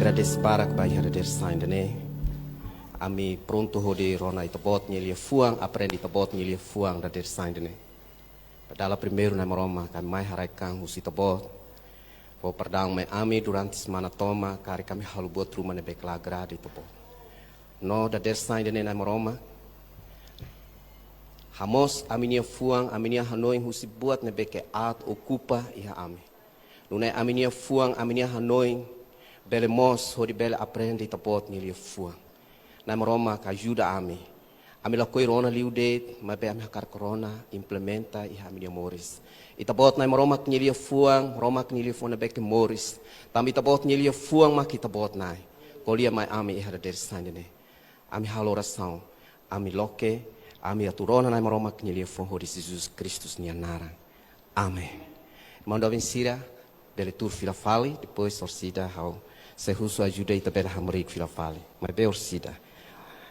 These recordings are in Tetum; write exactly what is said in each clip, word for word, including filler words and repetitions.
Agradese barak ba iha dadeer-saan ida-ne'e. Ami prontu hodi rona Ita-Boot nia liafuan, aprende Ita-Boot nia liafuan dadeer-saan ida-ne'e. Ba dala primeiru, Na'i Maromak, ami mai haraik-an husi Ita-Boot. Fó perdaun mai ami durante semana tomak, karik ami halo buat ruma ne'ebé la agrada Ita-Boot. No dadeer-saan ida-ne'e, Na'i Maromak, hamoos ami-nia fuan, ami-nia hanoin husi buat ne'ebé ke aat okupa iha ami. Nune'e ami-nia fuan, ami-nia hanoin bele moos hodi bele aprende Ita-Boot nia liafuan. Na'i Maromak, ajuda ami. Ami lakohi rona liu de'it, maibé ami hakarak rona, implementa iha ami-nia moris. Ita-Boot, Na'i Maromak, nia liafuan, Maromak nia liafuan ne'ebé ke moris. Tanba Ita-Boot nia liafuan mak Ita-Boot, Na'i. Ko'alia mai ami iha dadeer-saan ida-ne'e. Ami halo orasaun, ami loke, ami atu rona Na'i Maromak nia liafuan hodi Jesus Kristus nia naran. Amen. Irmaun doben sira, bele tuur fila fali, depois orsida ha'u sei husu ajuda ita bele hamriik fila fali. Maibé orsida.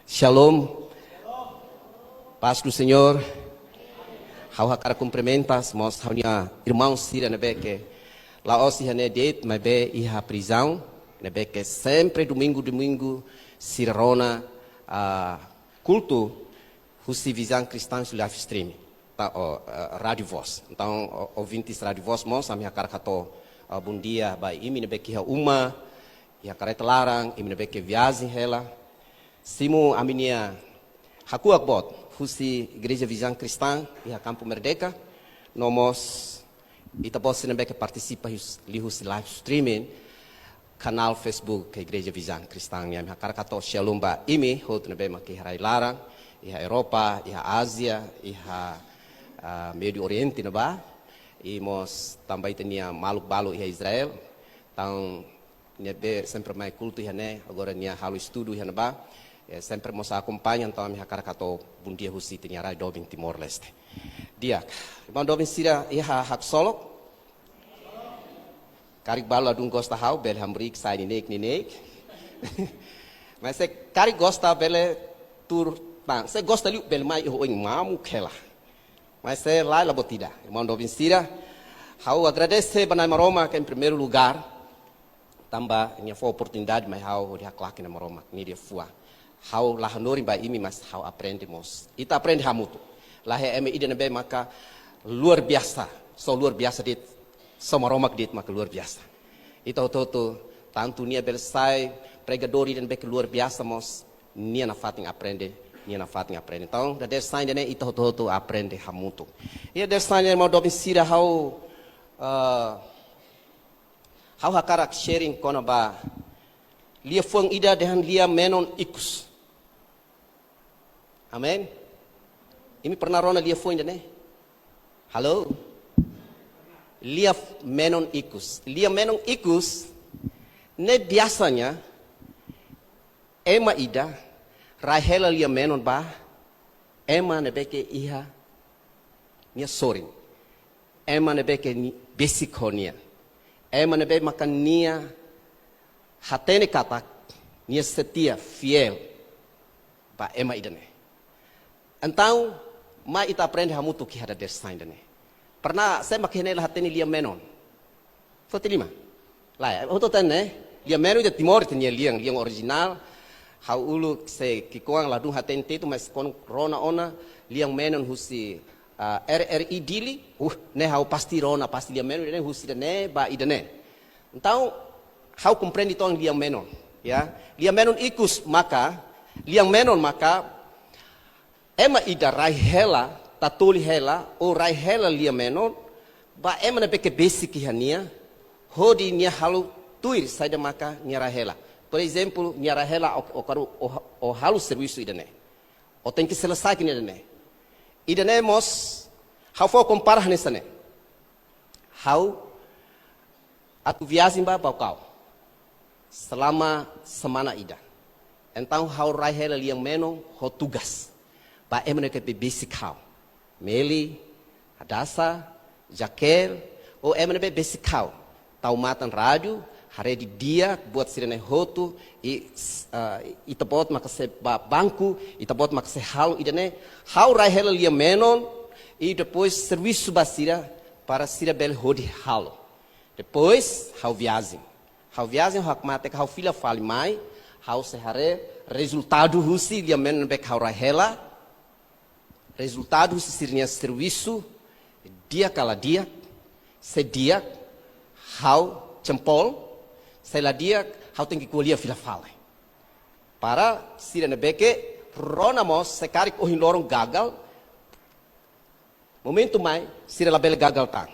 Shalom. Paz do Senhor. Ha'u hakarak kumprimenta mós ha'u-nia irmaun sira ne'ebé ke la'ós iha ne'e de'it, maibé iha prizaun, ne'ebé ke sempre domingu-domingu sira rona, ah, kultu husi Visão Cristã husi live stream. Ta, o, eh, Rádio Voz. Entaun, o, ouvintes Rádio Voz mós, ami hakarak hato'o, ah, bondia ba imi ne'ebé ke iha uma, iha karreta laran, imi ne'ebé ke viajen hela. Simu ami-nia hakuak boot husi Igreja Visão Cristã iha Campo Merdeka, no mós ita-boot sira ne'ebé ke partisipa hus-, liuhusi live streaming kanál Facebook Igreja Visão Cristã nian. Ami hakarak hato'o shalom ba imi hotu ne'ebé mak iha rai-laran, iha Europa, iha Ázia, iha, ah, Médio Oriente ne'ebá. I mós tanba ita-nia maluk balu iha Israel. Entaun, ne'ebé sempre mai kultu iha ne'e, agora nia halo estudu iha ne'ebá. Eh, sempre mós akompaña, entaun ami hakarak hato'o bondia husi ita-nia rai doben Timor-Leste. Di'ak, irmaun doben sira iha haksolok. Karik balu ladún gosta ha'u, bele hamriik sai neineik-neineik. Mas se karik gosta bele tuur tan, se gosta liu bele mai iha oin mamuk hela. Mas se lae, la buat ida. Irmaun doben sira, ha'u agradese ba Na'i Maromak ke em primeiru lugár, tanba nia fó oportunidade mai ha'u hodi haklaken Na'i Maromak nia liafuan. Ha'u la hanorin ba imi, mas ha'u aprende mós. Ita aprende hamutuk. La iha ema ida ne'ebé maka luar biasa, só luar biasa de'it, só Maromak de'it maka luar biasa. Ita hotu-hotu, tantu nia bele sai pregadór ida ne'ebé ke luar biasa mós, nia nafatin aprende, nia nafatin aprende. Entaun, dadeer-saan ida-ne'e ita hotu-hotu aprende hamutuk. Iha dadeer-saan ida-ne'e, irmaun doben sira, ha'u, ah, ha'u hakarak sharing kona-ba liafuan ida dehan lia-menon ikus. Amen. Imi pernah rona liafuan ida-ne'e? Halo? Lia-menon ikus. Lia-menon ikus ne'e biasanya ema ida rai hela lia-menon ba ema ne'ebé ke iha nia sorin. Ema ne'ebé ke ni-, besik ho nia. Ema ne'ebé maka nia hatene katak nia setia, fiél ba ema ida-ne'e. Entaun, mai ita aprende hamutuk iha dadeer-saan ida-ne'e. Pernah, sé mak iha ne'e la hatene lia-menon? Foti liman. Lae, hotu hatene, lia-menon ida Timor ita-nia lian, lian orijinál. Ha'u uluk sei ki'ikoan ladún hatene Tetun, mas kuandu rona ona lia-menon husi, ah, R R I Dili, uh, ne'e ha'u pasti rona, pasti lia-menon ida-ne'e husi ida-ne'e ba ida-ne'e. Entaun, ha'u komprende tan lia-menon, ya. Lia-menon ikus maka, lia-menon maka, ema ida rai hela, tatoli hela, ou rai hela lia-menon, ba ema ne'ebé ke besik iha nia, hodi nia halo tuir saida maka nia rai hela. Por ezemplu, nia rai hela ou, ou karu, ou, ou halo servisu ida-ne'e. Ou tenke selesaikan ida-ne'e. Ida-ne'e mós, ha'u fó kompara hanesan ne'e. Ha'u atu viajen ba Baucau selama semana ida. Entaun ha'u rai hela lia-menon ho tugas ba ema ne'ebé ke besik ha'u. Meli, Hadasa, Jaquel, ou ema ne'ebé besik ha'u. Tau matan rádiu, haree didi'ak buat sira-ne'e hotu, i, s-, ah, ita-boot maka sei ba banku, ita-boot maka sei halo ida-ne'e. Ha'u rai hela lia-menon, i depois servisu ba sira, para sira bele hodi halo. Depois, ha'u viajen. Ha'u viajen, ha'u hakmatek, ha'u fila fali mai, ha'u sei haree rezultadu husi lia-menon ne'ebé ha'u rai hela, rezultadu husi sira-nia servisu, di'ak ka la di'ak, se di'ak, ha'u jempol, se la di'ak, ha'u tenke ko'alia fila fali. Para sira ne'ebé ke rona mós, se karik ohin loron gagal, momentu mai, sira labele gagal tan.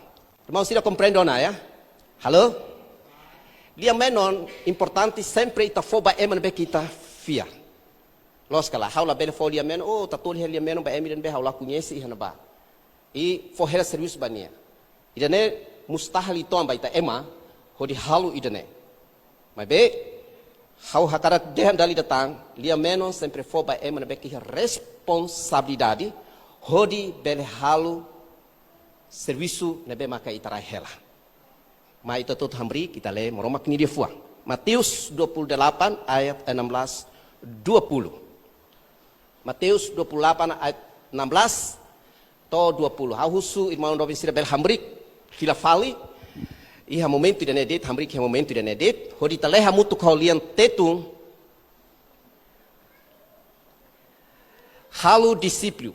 Irmaun sira komprende ona, ya? Halo? Lia-menon importante sempre ita fó ba ema ne'ebé ke ita fiar. Loos ka lae, ha'u labele fó lia-menon, oh, ita toli hela lia-menon ba ema ida ne'ebé ha'u la koñese iha ne'ebá. I fó hela servisu ba nia. Ida-ne'e mustahil uitoan ba ita ema hodi halo ida-ne'e. Maibé, ha'u hakarak dehan dala ida tan, lia-menon sempre fó ba ema ne'ebé ke iha responsabilidade hodi bele halo servisu ne'ebé maka ita rai hela. Mai ita hotu hamriik, ita lee Maromak nia liafuan. Mateus dua puluh delapan ayat enam belas, dua puluh. Mateus dua puluh delapan ayat enam belas to'o dua puluh. Ha'u husu irmaun doben sira bele hamriik fila fali iha momentu ida-ne'e de'it, hamriik iha momentu ida-ne'e de'it, hodi ita lee hamutuk ho lian Tetun, halo dixípulu.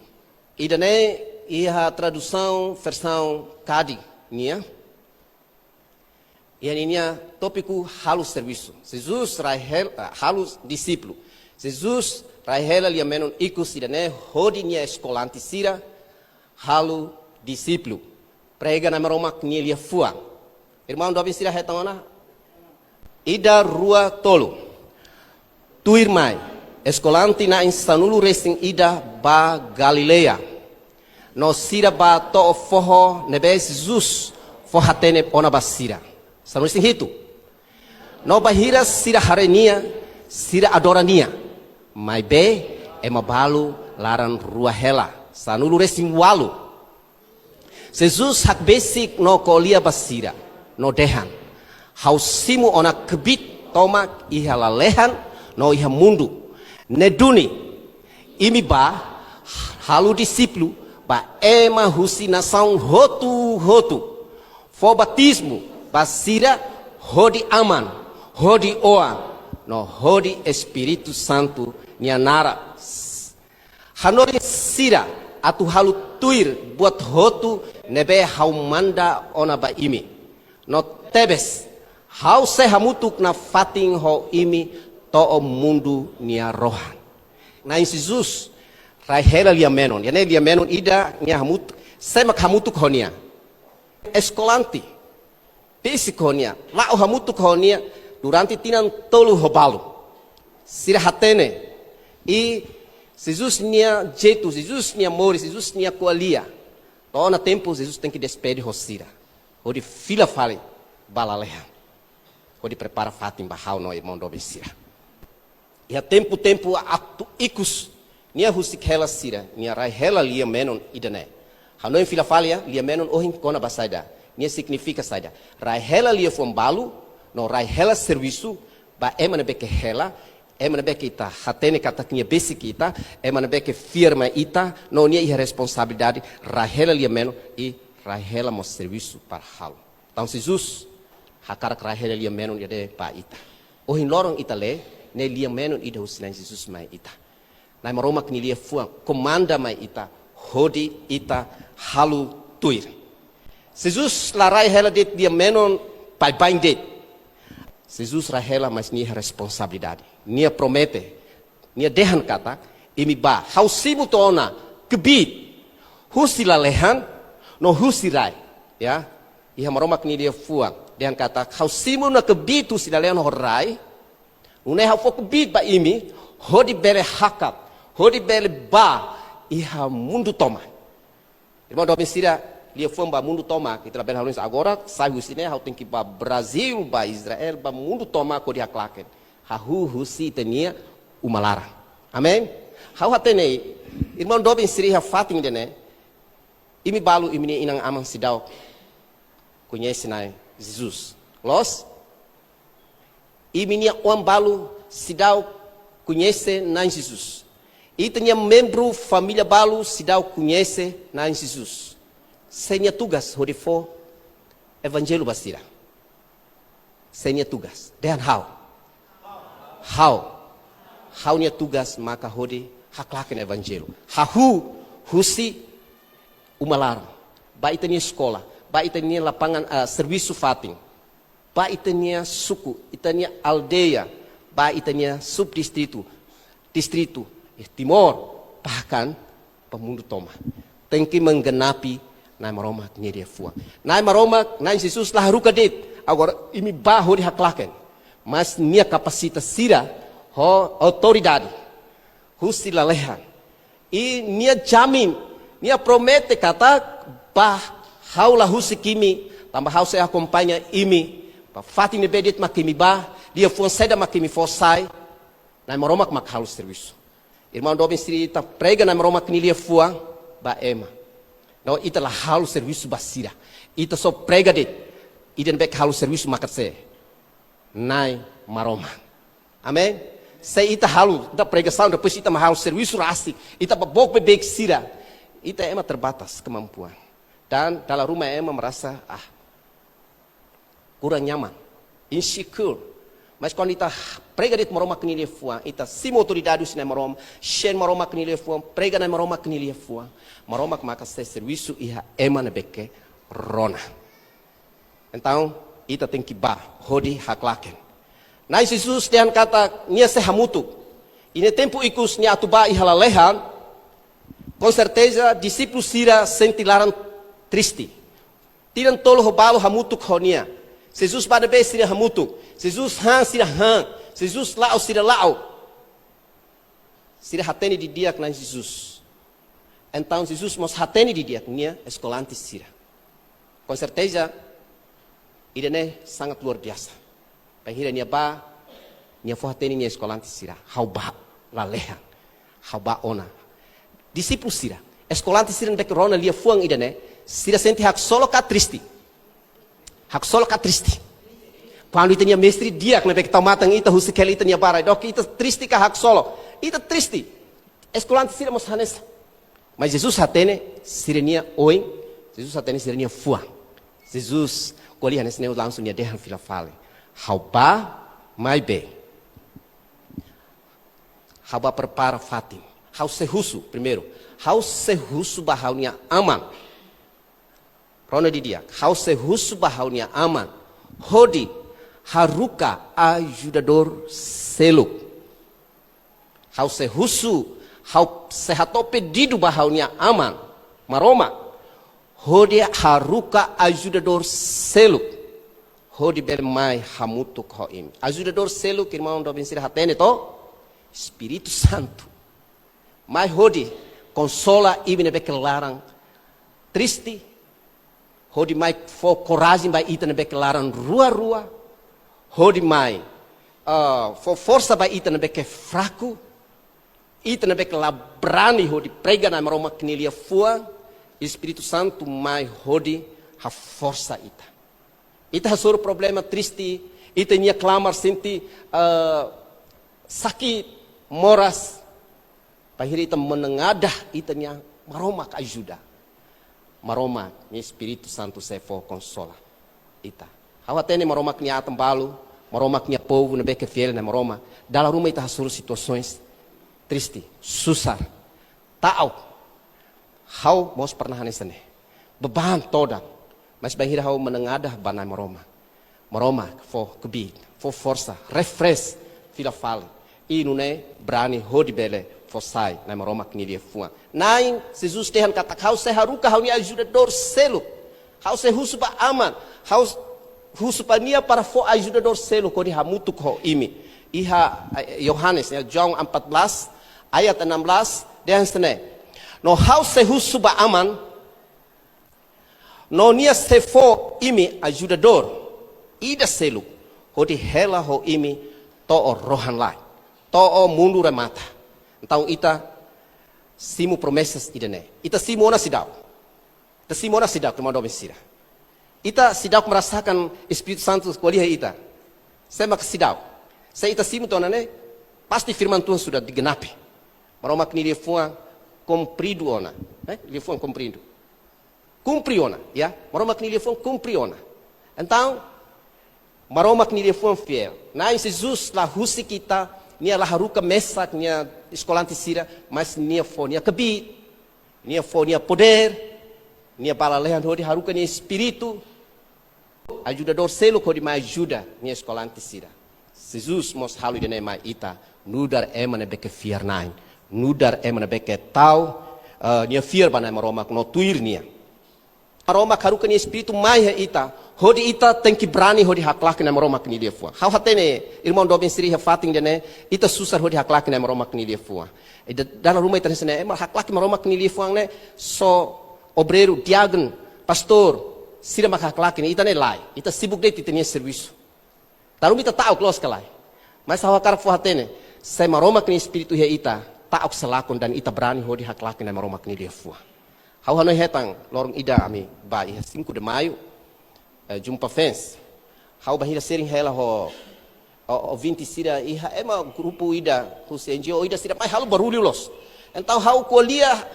Ida-ne'e iha tradusaun versaun Kadi nian. Iha ninia tópiku halo servisu. Jesus rai hela, ah, halo dixípulu. Jesus rai hela lia-menon ikus ida-ne'e hodi nia eskolante sira halo dixípulu. Prega Na'i Maromak nia liafuan. Irmaun doben sira hetan ona? Ida, rua, tolu. Tuirmai, eskolante na'in sanulu-resin-ida bá Galileia. No sira bá to'o foho ne'ebé Jesus fó-hatene ona ba sira. Sanulu-resin-hitu. No bainhira sira haree nia, sira adora nia. Maibé, ema balu laran rua hela. Sanulu-resin-ualu. Jesus hakbesik no ko'alia ba sira, no dehan: Ha'u simu ona kbiit tomak iha lalehan no iha mundu. Ne'e duni, imi bá, halo dixípulu ba ema husi nasaun hotu-hotu. Fó batizmu ba sira hodi Aman, hodi Oan, no hodi Espíritu Santu nia naran. Hanorin sira atu halo tuir buat hotu ne'ebé ha'u manda ona ba imi. No tebes, ha'u sei hamutuk nafatin ho imi to'o mundu nia rohan. Na'in Jesus rai hela lia-menon. Ida-ne'e lia-menon ida nia hamutuk, sé mak hamutuk ho nia? Eskolante. Besik ho nia, la'o hamutuk ho nia durante tinan tolu ho balu. Sira hatene. I Jesus nia jeitu, Jesus nia moris, Jesus nia ko'alia. To'o ona tempu Jesus tenke despede ho sira, hodi fila fali ba lalehan, hodi prepara fatin ba ha'u no irmaun doben sira. Iha tempu-tempu atu ikus, nia husik hela sira, nia rai hela lia-menon ida-ne'e. Hanoin fila fali, lia-menon ohin kona-ba saida, nia signifika saida. Rai hela liafuan balu, no rai hela servisu ba ema ne'ebé ke hela, ema ne'ebé ke ita hatene katak nia besik ita, ema ne'ebé ke fiar mai ita, no nia iha responsabilidade, rai hela lia-menon i rai hela mós servisu para halo. Entaun Jesus hakarak rai hela lia-menon ida-ne'e ba ita. Ohin loron ita lee, ne'e lia-menon ida husi Na'i Jesus mai ita. Na'i Maromak nia liafuan komanda mai ita, hodi ita halo tuir. Jesus la rai hela de'it lia-menon baibain de'it. Jesus rai hela, mas nia iha responsabilidade. Nia promete, nia dehan katak, imi bá, ha'u simu tiha ona kbiit husi lalehan no husi rai. Ya, iha Maromak nia liafuan dehan katak, ha'u simu ona kbiit husi lalehan no rai. Nune'e ha'u fó kbiit ba imi, hodi bele hakat, hodi bele bá iha mundu tomak. Irmaun doben sira, liafuan ba mundu tomak, ita labele halo nune'e agora, sai husi ne'e, ha'u tenke bá Brazil, bá Israel, bá mundu tomak hodi haklaken. Hahú husi ita-nia uma laran. Amen? Ha'u hatene, irmaun doben sira iha fatin ida-ne'e, imi balu, imi-nia inan-aman seidauk koñese Na'i Jesus. Loos? Imi-nia oan balu seidauk koñese Na'i Jesus. Ita-nia membru família balu seidauk koñese Na'i Jesus. Sé nia tugas? Hodi fó evanjellu ba sira. Sé nia tugas? Dehan ha'u. Ha'u. Ha'u-nia tugas maka hodi haklaken evanjellu. Hahú husi uma laran. Ba ita-nia eskola. Ba ita-nia lapangan, ah, servisu fatin. Ba ita-nia suku, ita-nia aldeia. Ba ita-nia subdistritu. Distritu. Eh, Timor. Bahkan ba mundu tomak. Tenke menggenapi Na'i Maromak nia liafuan. Na'i Maromak, Na'i Jesus la haruka de'it. Agora, imi bá hodi haklaken. Mas nia kapasita sira ho autoridade. Husi lalehan. I nia jamin, nia promete katak, bá, ha'u la husik imi, tanba ha'u sei akompaña imi. Ba fatin ne'ebé de'it mak imi bá, liafuan saida mak imi fó sai. Na'i Maromak mak halo servisu. Irmaun doben sira, ita prega Na'i Maromak nia liafuan ba ema. No ita la halo servisu ba sira. Ita só prega de'it. Ida ne'ebé halo servisu maka sé? Na'i Maromak. Amen? Se ita halo, ita pregasaun, depois ita mak halo servisu rasik. Ita ba book beibeik sira. Ita ema terbatas kemampuan. Dan dala ruma ema merasa, ah, kurang nyaman, insecure. Mas kuandu ita prega de'it Maromak nia liafuan, ita simu autoridade husi Na'i Maromak, simu Maromak nia liafuan, prega Na'i Maromak nia liafuan, Maromak maka sei servisu iha ema ne'ebé ke rona. Entaun, ita tenke bá hodi haklaken. Na'i Jesus dehan katak nia sei hamutuk. I iha tempu ikus nia atu bá iha lalehan, com certeza dixípulu sira sente laran triste. Tinan tolu ho balu hamutuk ho nia. Jesus bá ne'ebé sira hamutuk. Jesus han sira han. Jesus la'o sira la'o. Sira hatene didi'ak Na'i Jesus. Entaun Jesus mós hatene didi'ak nia eskolante sira. Com certeza, ida-ne'e sangat luar biasa. Bainhira nia bá, nia fó hatene nia eskolante sira. Ha'u bá lalehan. Ha'u bá ona. Dixípulu sira. Eskolante sira ne'ebé ke rona liafuan ida-ne'e. Sira sente haksolok ka triste? Haksolok ka triste? Kuandu ita-nia mestre di'ak ne'ebé ke tau matan ita husik hela ita-nia ba rai dook, ita triste ka haksolok? Ita triste. Eskolante sira mós hanesan. Mas Jesus hatene sira-nia oin, Jesus hatene sira-nia fuan. Jesus ko'alia hanesan ne'e langsung nia dehan fila fali. Ha'u bá, maibé ha'u bá prepara fatin. Ha'u sei husu, primeiru. Ha'u sei husu ba ha'u-nia Aman. Rona didi'ak, ha'u sei husu ba ha'u-nia Aman. Hodi haruka ajudadór seluk. Ha'u sei husu, ha'u sei hato'o pedidu ba ha'u-nia Aman, Maromak. Hodi haruka ajudadór seluk. Hodi bele mai hamutuk ho imi. Ajudadór seluk, irmaun doben sira hatene to? Espíritu Santu. Mai hodi konsola imi ne'ebé ke laran triste. Hodi mai fó korajen ba ita ne'ebé ke laran rua-rua. Hodi mai, ah, fó forsa ba ita ne'ebé ke fraku. Ita ne'ebé ke la brani hodi prega Na'i Maromak nia liafuan. Espíritu Santu mai hodi haforsa ita. Ita hasoru problema triste, ita-nia klamar sente, eh, sakit, moras. Bainhira ita menengadah ita-nia Maromak ajuda. Maromak nia Espíritu Santu sei fó konsola ita. Ha'u hatene Maromak nia atan balu, Maromak nia povu ne'ebé ke fiél Na'i Maromak. Dala ruma ita hasoru situasaun triste, susar, ta'uk. Ha'u mós pernah hanesan ne'e. Beban todan. Mas bainhira ha'u menengadah ba Na'i Maromak. Maromak fó kbiit, fó forsa, refresh, fila fali. I nune'e brani hodi bele fó sai Na'i Maromak nia liafuan. Na'i Jesus dehan katak ha'u sei haruka ha'u-nia ajudadór seluk. Ha'u sei husu ba Aman. Ha'u husu ba nia para fó ajudadór seluk hodi hamutuk ho imi. Iha, eh, Yohanes, ya, João empat belas, ayat enam belas, dehan hanesan ne'e. No ha'u sei husu ba Aman, no nia sei fó imi ajudadór ida seluk, hodi hela ho imi to'o rohan-laek, to'o mundu remata. Entaun ita simu promesas ida-ne'e. Ita simu ona seidauk? Ita simu ona seidauk, irmaun doben sira? Ita seidauk merasakan Espíritu Santu ko'alia ita? Sé mak seidauk? Se ita simu tiha ona ne'e, pasti firman Tuhan sudah digenapi. Maromak nia liafuan kumpridu ona. Eh? Liafuan kumpridu. Kumpre ona, ya. Maromak nia liafuan kumpre ona. Entaun, Maromak nia liafuan fiél. Na'in Jesus la husik ita, nia la haruka mesak nia eskolante sira, mas nia fó nia kbiit, nia fó nia podér, nia bá lalehan hodi haruka nia espíritu ajudadór seluk hodi mai ajuda nia eskolante sira. Jesus mós halo ida-ne'e mai ita, nu'udar ema ne'ebé ke fiar-na'in, nu'udar ema ne'ebé ke tau, eh, nia fiar ba Na'i Maromak no tuir nia. Maromak haruka nia espíritu mai iha ita, hodi ita tenke brani hodi haklaken Na'i Maromak nia liafuan. Ha'u hatene, irmaun doben sira iha fatin ida-ne'e, ita susar hodi haklaken Na'i Maromak nia liafuan. Ida dala ruma ita hanesan ne'e, ema haklaken Maromak nia liafuan ne'e, só obreiru, diákonu, pastór, sira mak haklaken, ita ne'e lae, ita sibuk de'it ita-nia servisu. Dala ruma ita ta'uk loos ka lae. Mas ha'u hakarak fó hatene, se Maromak nia espíritu iha ita, ta'uk sá lakon dan ita brani hodi haklaken Na'i Maromak nia liafuan. Ha'u hanoin hetan, loron ida ami bá iha cinco de Maio, eh, Jumpa Fans. Ha'u bainhira sharing hela ho, ho, ho ouvinte sira iha ema grupu ida, husi N G O ida sira mai halo barullu loos. Entaun ha'u ko'alia,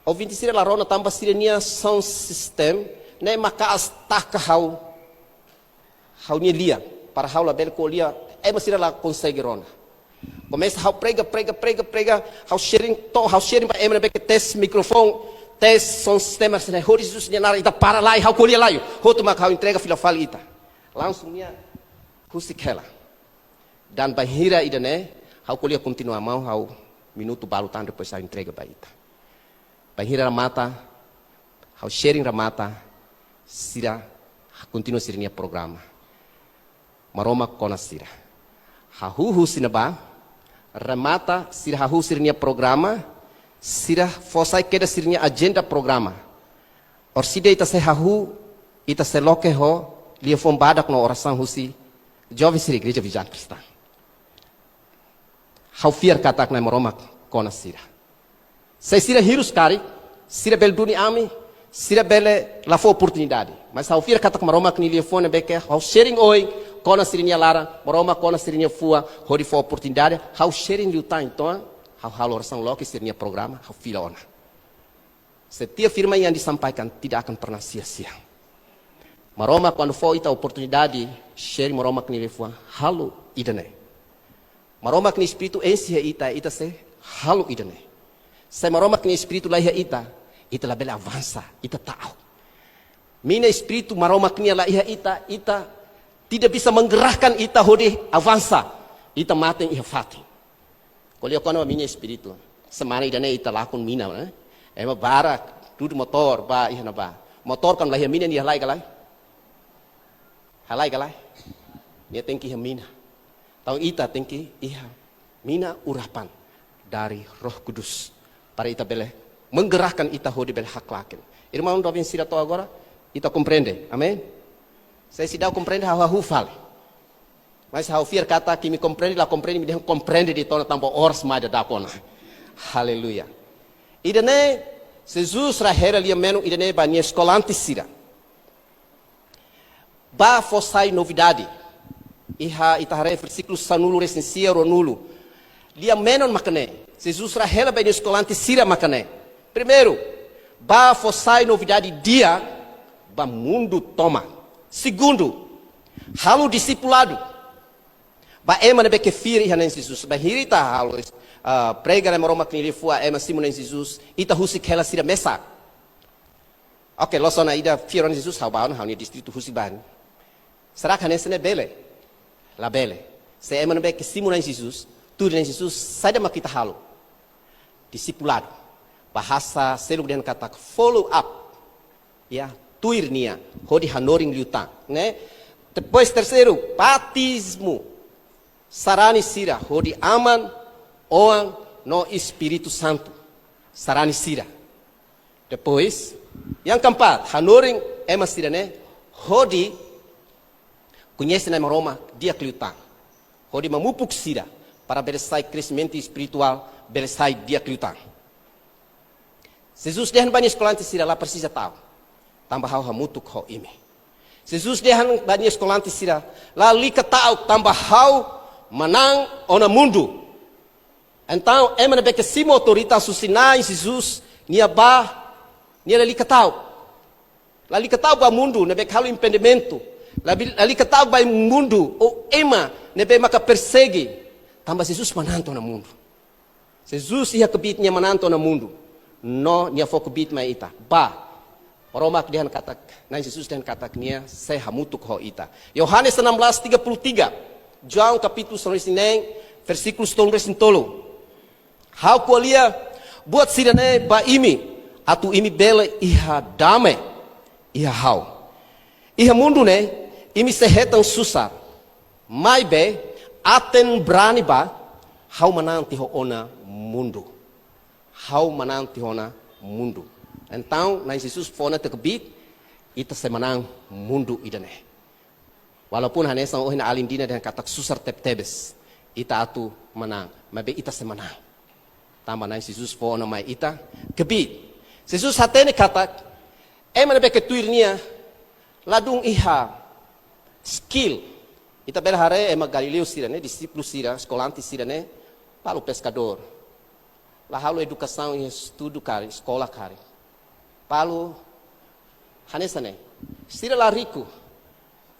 ouvinte sira la rona tanba sira-nia sound system, ne'e maka'as taka ha'u, ha'u-nia lian, para ha'u labele ko'alia, ema sira la konsege rona. Komesa ha'u prega, prega, prega, prega, ha'u sharing, to'o ha'u sharing ba ema ne'ebé ke tes mikrofone, tes sound system, hanesan ne'e, hodi Jesus nia naran ita para lai, ha'u ko'alia lai, hotu mak ha'u entrega fila fali ita. Langsung nia husik hela. Dan bainhira ida-ne'e, ha'u ko'alia kontinua maun, ha'u minutu balu tan depois ha'u entrega ba ita. Bainhira remata, ha'u sharing remata, sira kontinua sira-nia programa. Maromak kona sira. Hahú husi ne'ebá, remata sira hahú sira-nia programa, sira fó sai kedas sira-nia ajenda programa. Orsida ita sei hahú, ita sei loke ho liafuan badak no orasaun husi joven sira Igreja Vizaun Kristaun. Ha'u fiar katak Na'i Maromak kona sira. Se sira hirus karik, sira bele duni ami, sira bele la fó oportunidade. Mas ha'u fiar katak Maromak nia liafuan ne'ebé ke ha'u sharing ohin, kona sira-nia laran, Maromak kona sira-nia fuan, hodi fó oportunidade, ha'u sharing liután entaun, ha'u halo orasaun loke sira-nia programa, ha'u fila ona. Setiap firman yang disampaikan tidak akan pernah sia-sia. Maromak kuandu fó ita oportunidade, sharing Maromak nia liafuan, halo ida-ne'e. Maromak nia espíritu enxe iha ita, ita sei halo ida-ne'e. Se Maromak nia espíritu la iha ita, ita labele avansa, ita ta'uk. Mina espíritu Maromak nia la iha ita, ita tidak bisa menggerakkan ita hodi avansa, ita mate iha fatin. Ko'alia kona mina espíritu. Semana ida-ne'e ita lakon mina, ne'e? Ema barak, dudu motór, bá iha ne'ebá. Motór kan la iha mina nia halai ka lae? Halai ka lae? Nia tenke iha mina. Entaun ita tenke iha mina urapan dari Roh Kudus. Para ita bele menggerakkan ita hodi bele haklaken. Irmaun doben sira to'o agora, ita komprende. Amen? Se seidauk komprende, ha'u hahú fali. Mas ha'u fiar katak imi komprende, la komprende, imi dehan komprende de'it ona tanba oras mai dadauk ona. Aleluia. Ida-ne'e, Jesus la hela lia-menon ida-ne'e ba nia eskolante sira. Bá fó sai novidade. Iha ita haree versíkulu sanulu-resin-sia, ruanulu. Lia-menon mak ne'e. Jesus la hela ba nia eskolante sira mak ne'e. Primeiru, bá fó sai novidade di'ak ba mundu tomak. Segundu, halo disipuladu ba ema ne'ebé ke fiar iha Na'i Jesus. Bainhira ita halo, ah, prega Na'i Maromak nia liafuan, ema simu Na'i Jesus, ita husik hela sira mesak. Oke, loos ona, ida fiar Na'i Jesus, ha'u bá ona, ha'u-nia distritu husik ba nia. Será hanesan ne'e bele? Labele. Se ema ne'ebé ke simu Na'i Jesus, tuir Na'i Jesus, saida mak ita halo? Disipuladu. Bahasa seluk dehan katak follow up. Ya, tuir nia, hodi hanorin liután, ne'e? Depois terseiru, batizmu. Sarani sira, hodi Aman, Oan, no Espíritu Santu. Sarani sira. Depois, yang keempat, hanorin ema sira-ne'e, hodi koñese Na'i Maromak di'ak liután. Hodi mamupuk sira, para bele sai kresimentu espirituál, bele sai di'ak liután. Jesus dehan ba nia eskolante sira, la presiza ta'uk, tanba ha'u hamutuk ho imi. Jesus dehan ba nia eskolante sira, lalika ta'uk tanba ha'u manán ona mundu. Entaun, ema ne'ebé ke simu autoridade husi Na'i Jesus, nia bá, nia lalika ta'uk. Lalika ta'uk ba mundu ne'ebé ke halo impedimentu. Lalika ta'uk ba mundu, ou ema ne'ebé maka persege. Tanba Jesus manán tiha ona mundu. Jesus iha kbiit nia manán tiha ona mundu. No nia fó kbiit mai ita. Bá. Maromak dehan katak, Na'i Jesus dehan katak nia sei hamutuk ho ita. Yohanes enam belas tiga puluh tiga. João kapítulu sanulu-resin-neen, versíkulu tolunulu-resin-tolu. Ha'u ko'alia buat sira-ne'e ba imi, atu imi bele iha dame iha ha'u. Iha mundu ne'e, imi sei hetan susar. Maibé, aten brani bá, ha'u manán tiha ona mundu. Ha'u manán tiha ona mundu. Entaun, Na'i Jesus fó ona nia kbiit, ita sei manán mundu ida-ne'e. Walaupun hanesan ohin alin dehan katak susar tebetebes, ita atu manán, maibé ita sei manán. Tanba Na'i Jesus fó ona mai ita kbiit. Jesus hatene katak, ema ne'ebé ke tuir nia, ladún iha skill. Ita bele haree ema Galileu sira-ne'e, dixípulu sira, eskolante sira-ne'e, balu peskadór. La halo edukasaun iha estudu karik, eskola karik. Balu hanesan ne'e. Sira la riku.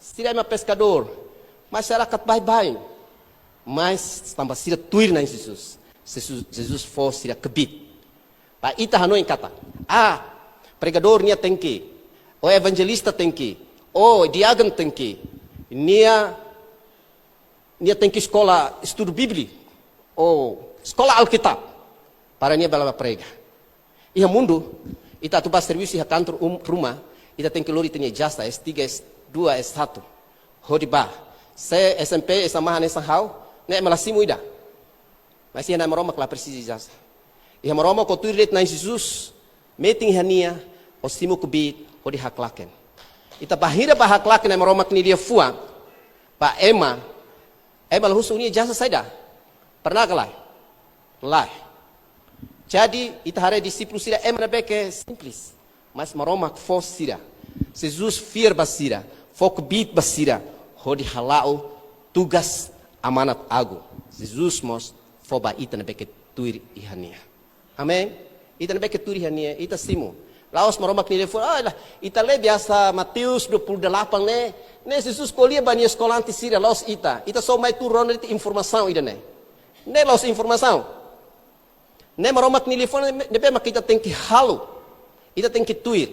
Sira ema peskadór. Masyarakat baibain. Mas tanba sira tuir Na'i Jesus. Jesus, Jesus fó sira kbiit. Ba ita hanoin katak, ah, pregadór nia tenke, ou evanjelista tenke, ou diákonu tenke, nia, nia tenke eskola estudu Bíblia, ou eskola Alkitab, para nia bele bá prega. Iha mundu, ita atu bá servisu iha kantor um, ruma, ita tenke lori ita-nia ijazah S tiga, S dua, S satu. Hodi bá. Se S M P, S M A hanesan ha'u, ne'e ema la simu ida. Mas iha Na'i Maromak la presiza ijazah. Iha Maromak ó tuir de'it Na'i Jesus, metin iha nia, ó simu kbiit, hodi haklaken. Ita bainhira bá haklaken Na'i Maromak nia liafuan ba ema, ema la husu ó-nia ijazah saida. Pernah ka lae? Lae. Jadi, ita haree dixípulu sira ema ne'ebé ke simples. Mas Maromak fó sira. Jesus fiar ba sira. Fó kbiit ba sira. Hodi hala'o tugas amanat agu. Jesus mós fó ba ita ne'ebé ke tuir iha nia. Amen. Ita ne'ebé ke tuir iha nia, ita simu. La'ós Maromak nia liafuan, ah, lae, ita lee biasa Mateus dua puluh delapan ne'e, ne'e Jesus ko'alia ba nia eskolante sira, la'ós ita. Ita só mai tuur rona de'it informasaun ida-ne'e. Ne'e la'ós informasaun. Ne'e Maromak nia liafuan ne'ebé maka ita tenke halo. Ita tenke tuir.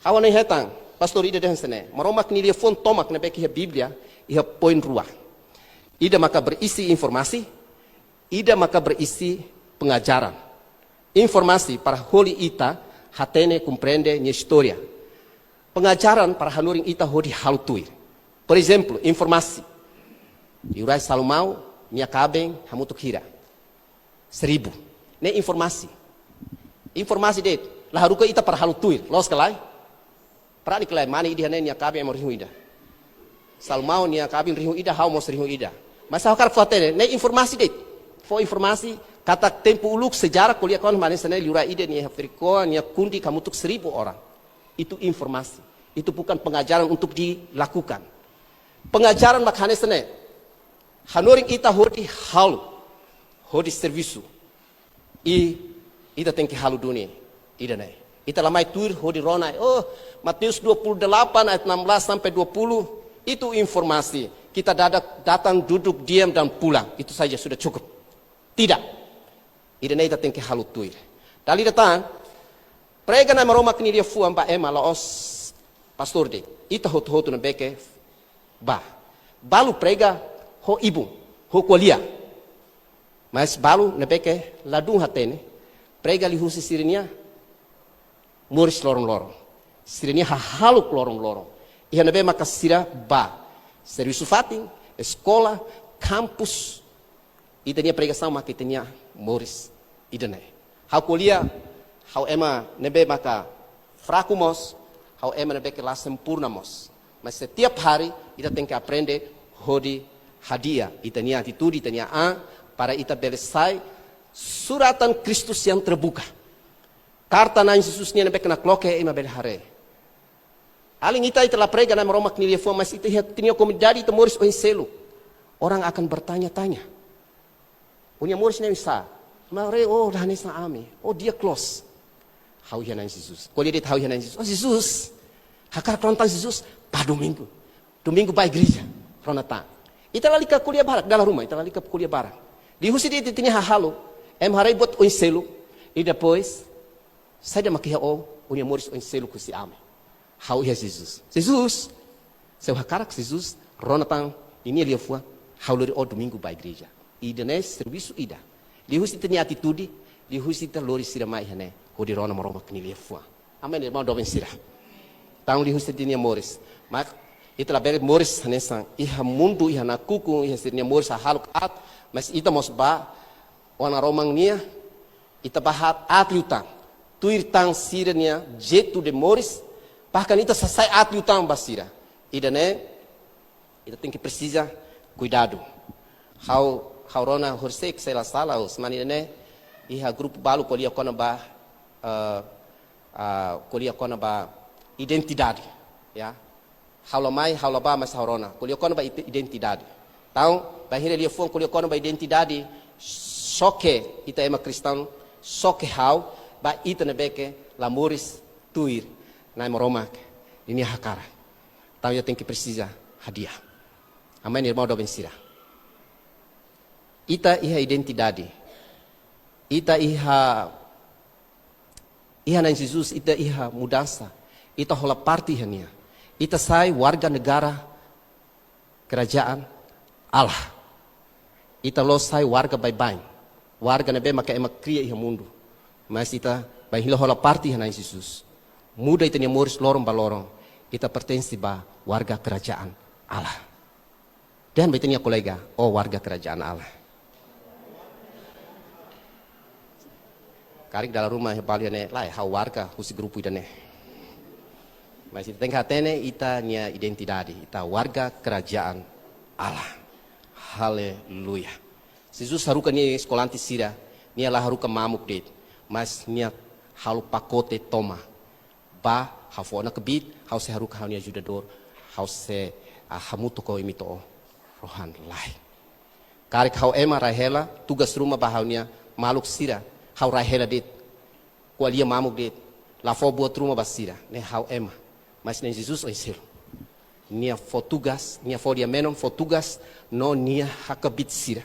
Ha'u hanoin hetan, pastór ida dehan hanesan ne'e. Maromak nia liafuan tomak ne'ebé ke iha Bíblia, iha poin rua. Ida maka berisi informasi, ida maka berisi pengajaran. Informasi para hodi ita hatene, komprende nia istória. Pengajaran para hanorin ita hodi halo tuir. Por ezemplu, informasi. Liurai Salomão nia kaben hamutuk hira? Seribu. Ne'e informasi. Informasi de'it, la haruka ita para halo tuir. Loos ka lae? Para nia ka lae, mane ida-ne'e nia kaben ema rihun ida. Salomão nia kaben rihun ida, ha'u mós rihun ida. Mas ha'u hakarak fó hatene, ne'e informasi de'it. Fó informasi, katak tempu uluk sejarah ko'alia kona-ba hanesan ne'e, liurai ida nia iha Jerikó, nia kundi hamutuk seribu orang. Itu informasi. Itu bukan pengajaran untuk dilakukan. Pengajaran mak hanesan ne'e. Hanorin ita hodi halo, hodi servisu. I ita tenke halo duni ida-ne'e. Ita la mai tuir hodi rona, oh, Mateus dua puluh delapan ayat enam belas sampai dua puluh, itu informasi. Kita dada-, datang, duduk, diam, dan pulang. Itu saja sudah cukup. Tidak. Ida-ne'e ita tenke halo tuir. Dala ida tan, prega Na'i Maromak nia liafuan ba ema, la'ós pastór de'it. Ita hotu-hotu ne'ebé ke bá. Balu prega ho ibun, ho ko'alia. Mas balu ne'ebé ke ladún hatene, prega liuhusi sira-nia moris loron-loron. Sira-nia hahalok loron-loron. Iha ne'ebé maka sira bá. Servisu fatin, eskola, kampus, ita-nia pregasaun maka ita-nia moris ida-ne'e. Ha'u ko'alia, ha'u ema ne'ebé maka fraku mós, ha'u ema ne'ebé ke la sempurna mós. Mas setiap hari, ita tenke aprende hodi hadi'a ita-nia atitude, ita-nia an, para ita bele sai suratan Kristus yang terbuka. Karta Na'i Jesus nian ne'ebé ke nakloke ema bele haree. Alin, ita, ita la prega Na'i Maromak nia liafuan, mas ita iha ita-nia komunidade, ita moris oin seluk. Orang akan bertanya-tanya. Ó-nia moris ne'e oinsá? Ema haree, oh, la hanesan ami. Oh, dia close. Ha'u iha Na'i Jesus. Ko'alia de'it ha'u iha Na'i Jesus. Oh, Jesus. Hakarak rona tan Jesus. Bá domingu. Domingu bá igreja, rona tan. Ita lalika ko'alia barak, dala ruma, ita lalika ko'alia barak. Liuhusi de'it ita-nia hahalok, ema haree buat oin seluk, i depois, saida mak iha ó, ó-nia moris oin seluk husi ami. Ha'u iha Jesus. Jesus, se ó hakarak Jesus, rona tan, ninia liafuan, ha'u lori ó domingu bá igreja. Ida-ne'e servisu ida. Liuhusi ita-nia atitude, liuhusi ita lori sira mai iha ne'e, hodi rona Maromak nia liafuan. Amen, irmaun doben sira. Tan liuhusi ita-nia moris. Mak, ita labele moris hanesan, iha mundu, iha nakukun, iha sira-nia moris hahalok aat, mas ita mós bá, ó-nia Maromak nian, ita bá aat, aat liután. Tuir tan sira-nia jeitu de moris, bahkan ita sasai aat liután ba sira. Ida-ne'e, ita tenke presiza kuidadu. Ha'u, ha'u rona horisehik se la sala, semana ida-ne'e, iha grupu balu ko'alia kona-ba, eh, ah, ko'alia kona-ba identidade, ya. Ha'u la mai, ha'u la bá, mas ha'u rona. Ko'alia kona-ba ite-, identidade. Entaun, bainhira liafuan ko'alia kona-ba identidade, xoke ita ema kristaun, xoke ha'u, ba ita ne'ebé ke la moris tuir Na'i Maromak ninia hakarak. Entaun, ita tenke presiza hadi'a. Amen, irmaun doben sira. Ita iha identidade. Ita iha, iha Na'i Jesus, ita iha mudansa. Ita hola parte iha nia. Ita sai warga negara kerajaan Allah. Ita la'ós sai warga baibain. Warga ne'ebé maka ema kria iha mundu. Mas ita bainhira hola parte iha Na'i Jesus, muda ita-nia moris loron ba loron. Ita pertense ba warga kerajaan Allah. Dehan ba ita-nia kolega, ó warga kerajaan Allah. Karik dala ruma iha balu iha ne'e, lae, ha'u warga husi grupu ida-ne'e. Mas ita tenke hatene ita-nia identidade, ita warga kerajaan Allah. Haleluya. Jesus haruka nia eskolante sira, nia la haruka mamuk de'it, mas nia halo pakote tomak. Bá, ha'u fó ona kbiit, ha'u sei haruka ha'u-nia ajudadór, ha'u sei, ah, hamutuk ho imi to'o rohan laek. Karik ha'u ema rai hela, tugas ruma ba ha'u-nia maluk sira, ha'u rai hela de'it, ko'alia mamuk de'it, la fó buat ruma ba sira, ne'e ha'u ema. Mas ne'e Jesus oin seluk. Nia fó tugas, nia fó lia-menon, fó tugas, no nia hakbiit sira.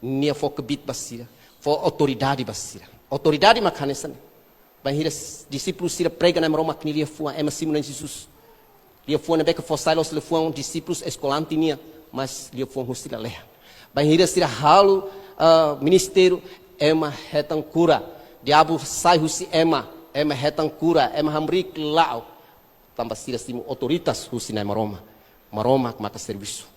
Nia fó kbiit ba sira, fó autoridade ba sira. Autoridade mak hanesan ne'e. Bainhira s-, dixípulu sira prega Na'i Maromak nia liafuan, ema simu Na'i Jesus. Liafuan ne'ebé ke fó sai la'ós liafuan dixípulus eskolante nian, mas liafuan husi lalehan. Bainhira sira halo, ah, ministériu, ema hetan kura. Diabu sai husi ema, ema hetan kura, ema hamriik la'o. Tanba sira simu autoridade husi Na'i Maromak. Maromak maka servisu.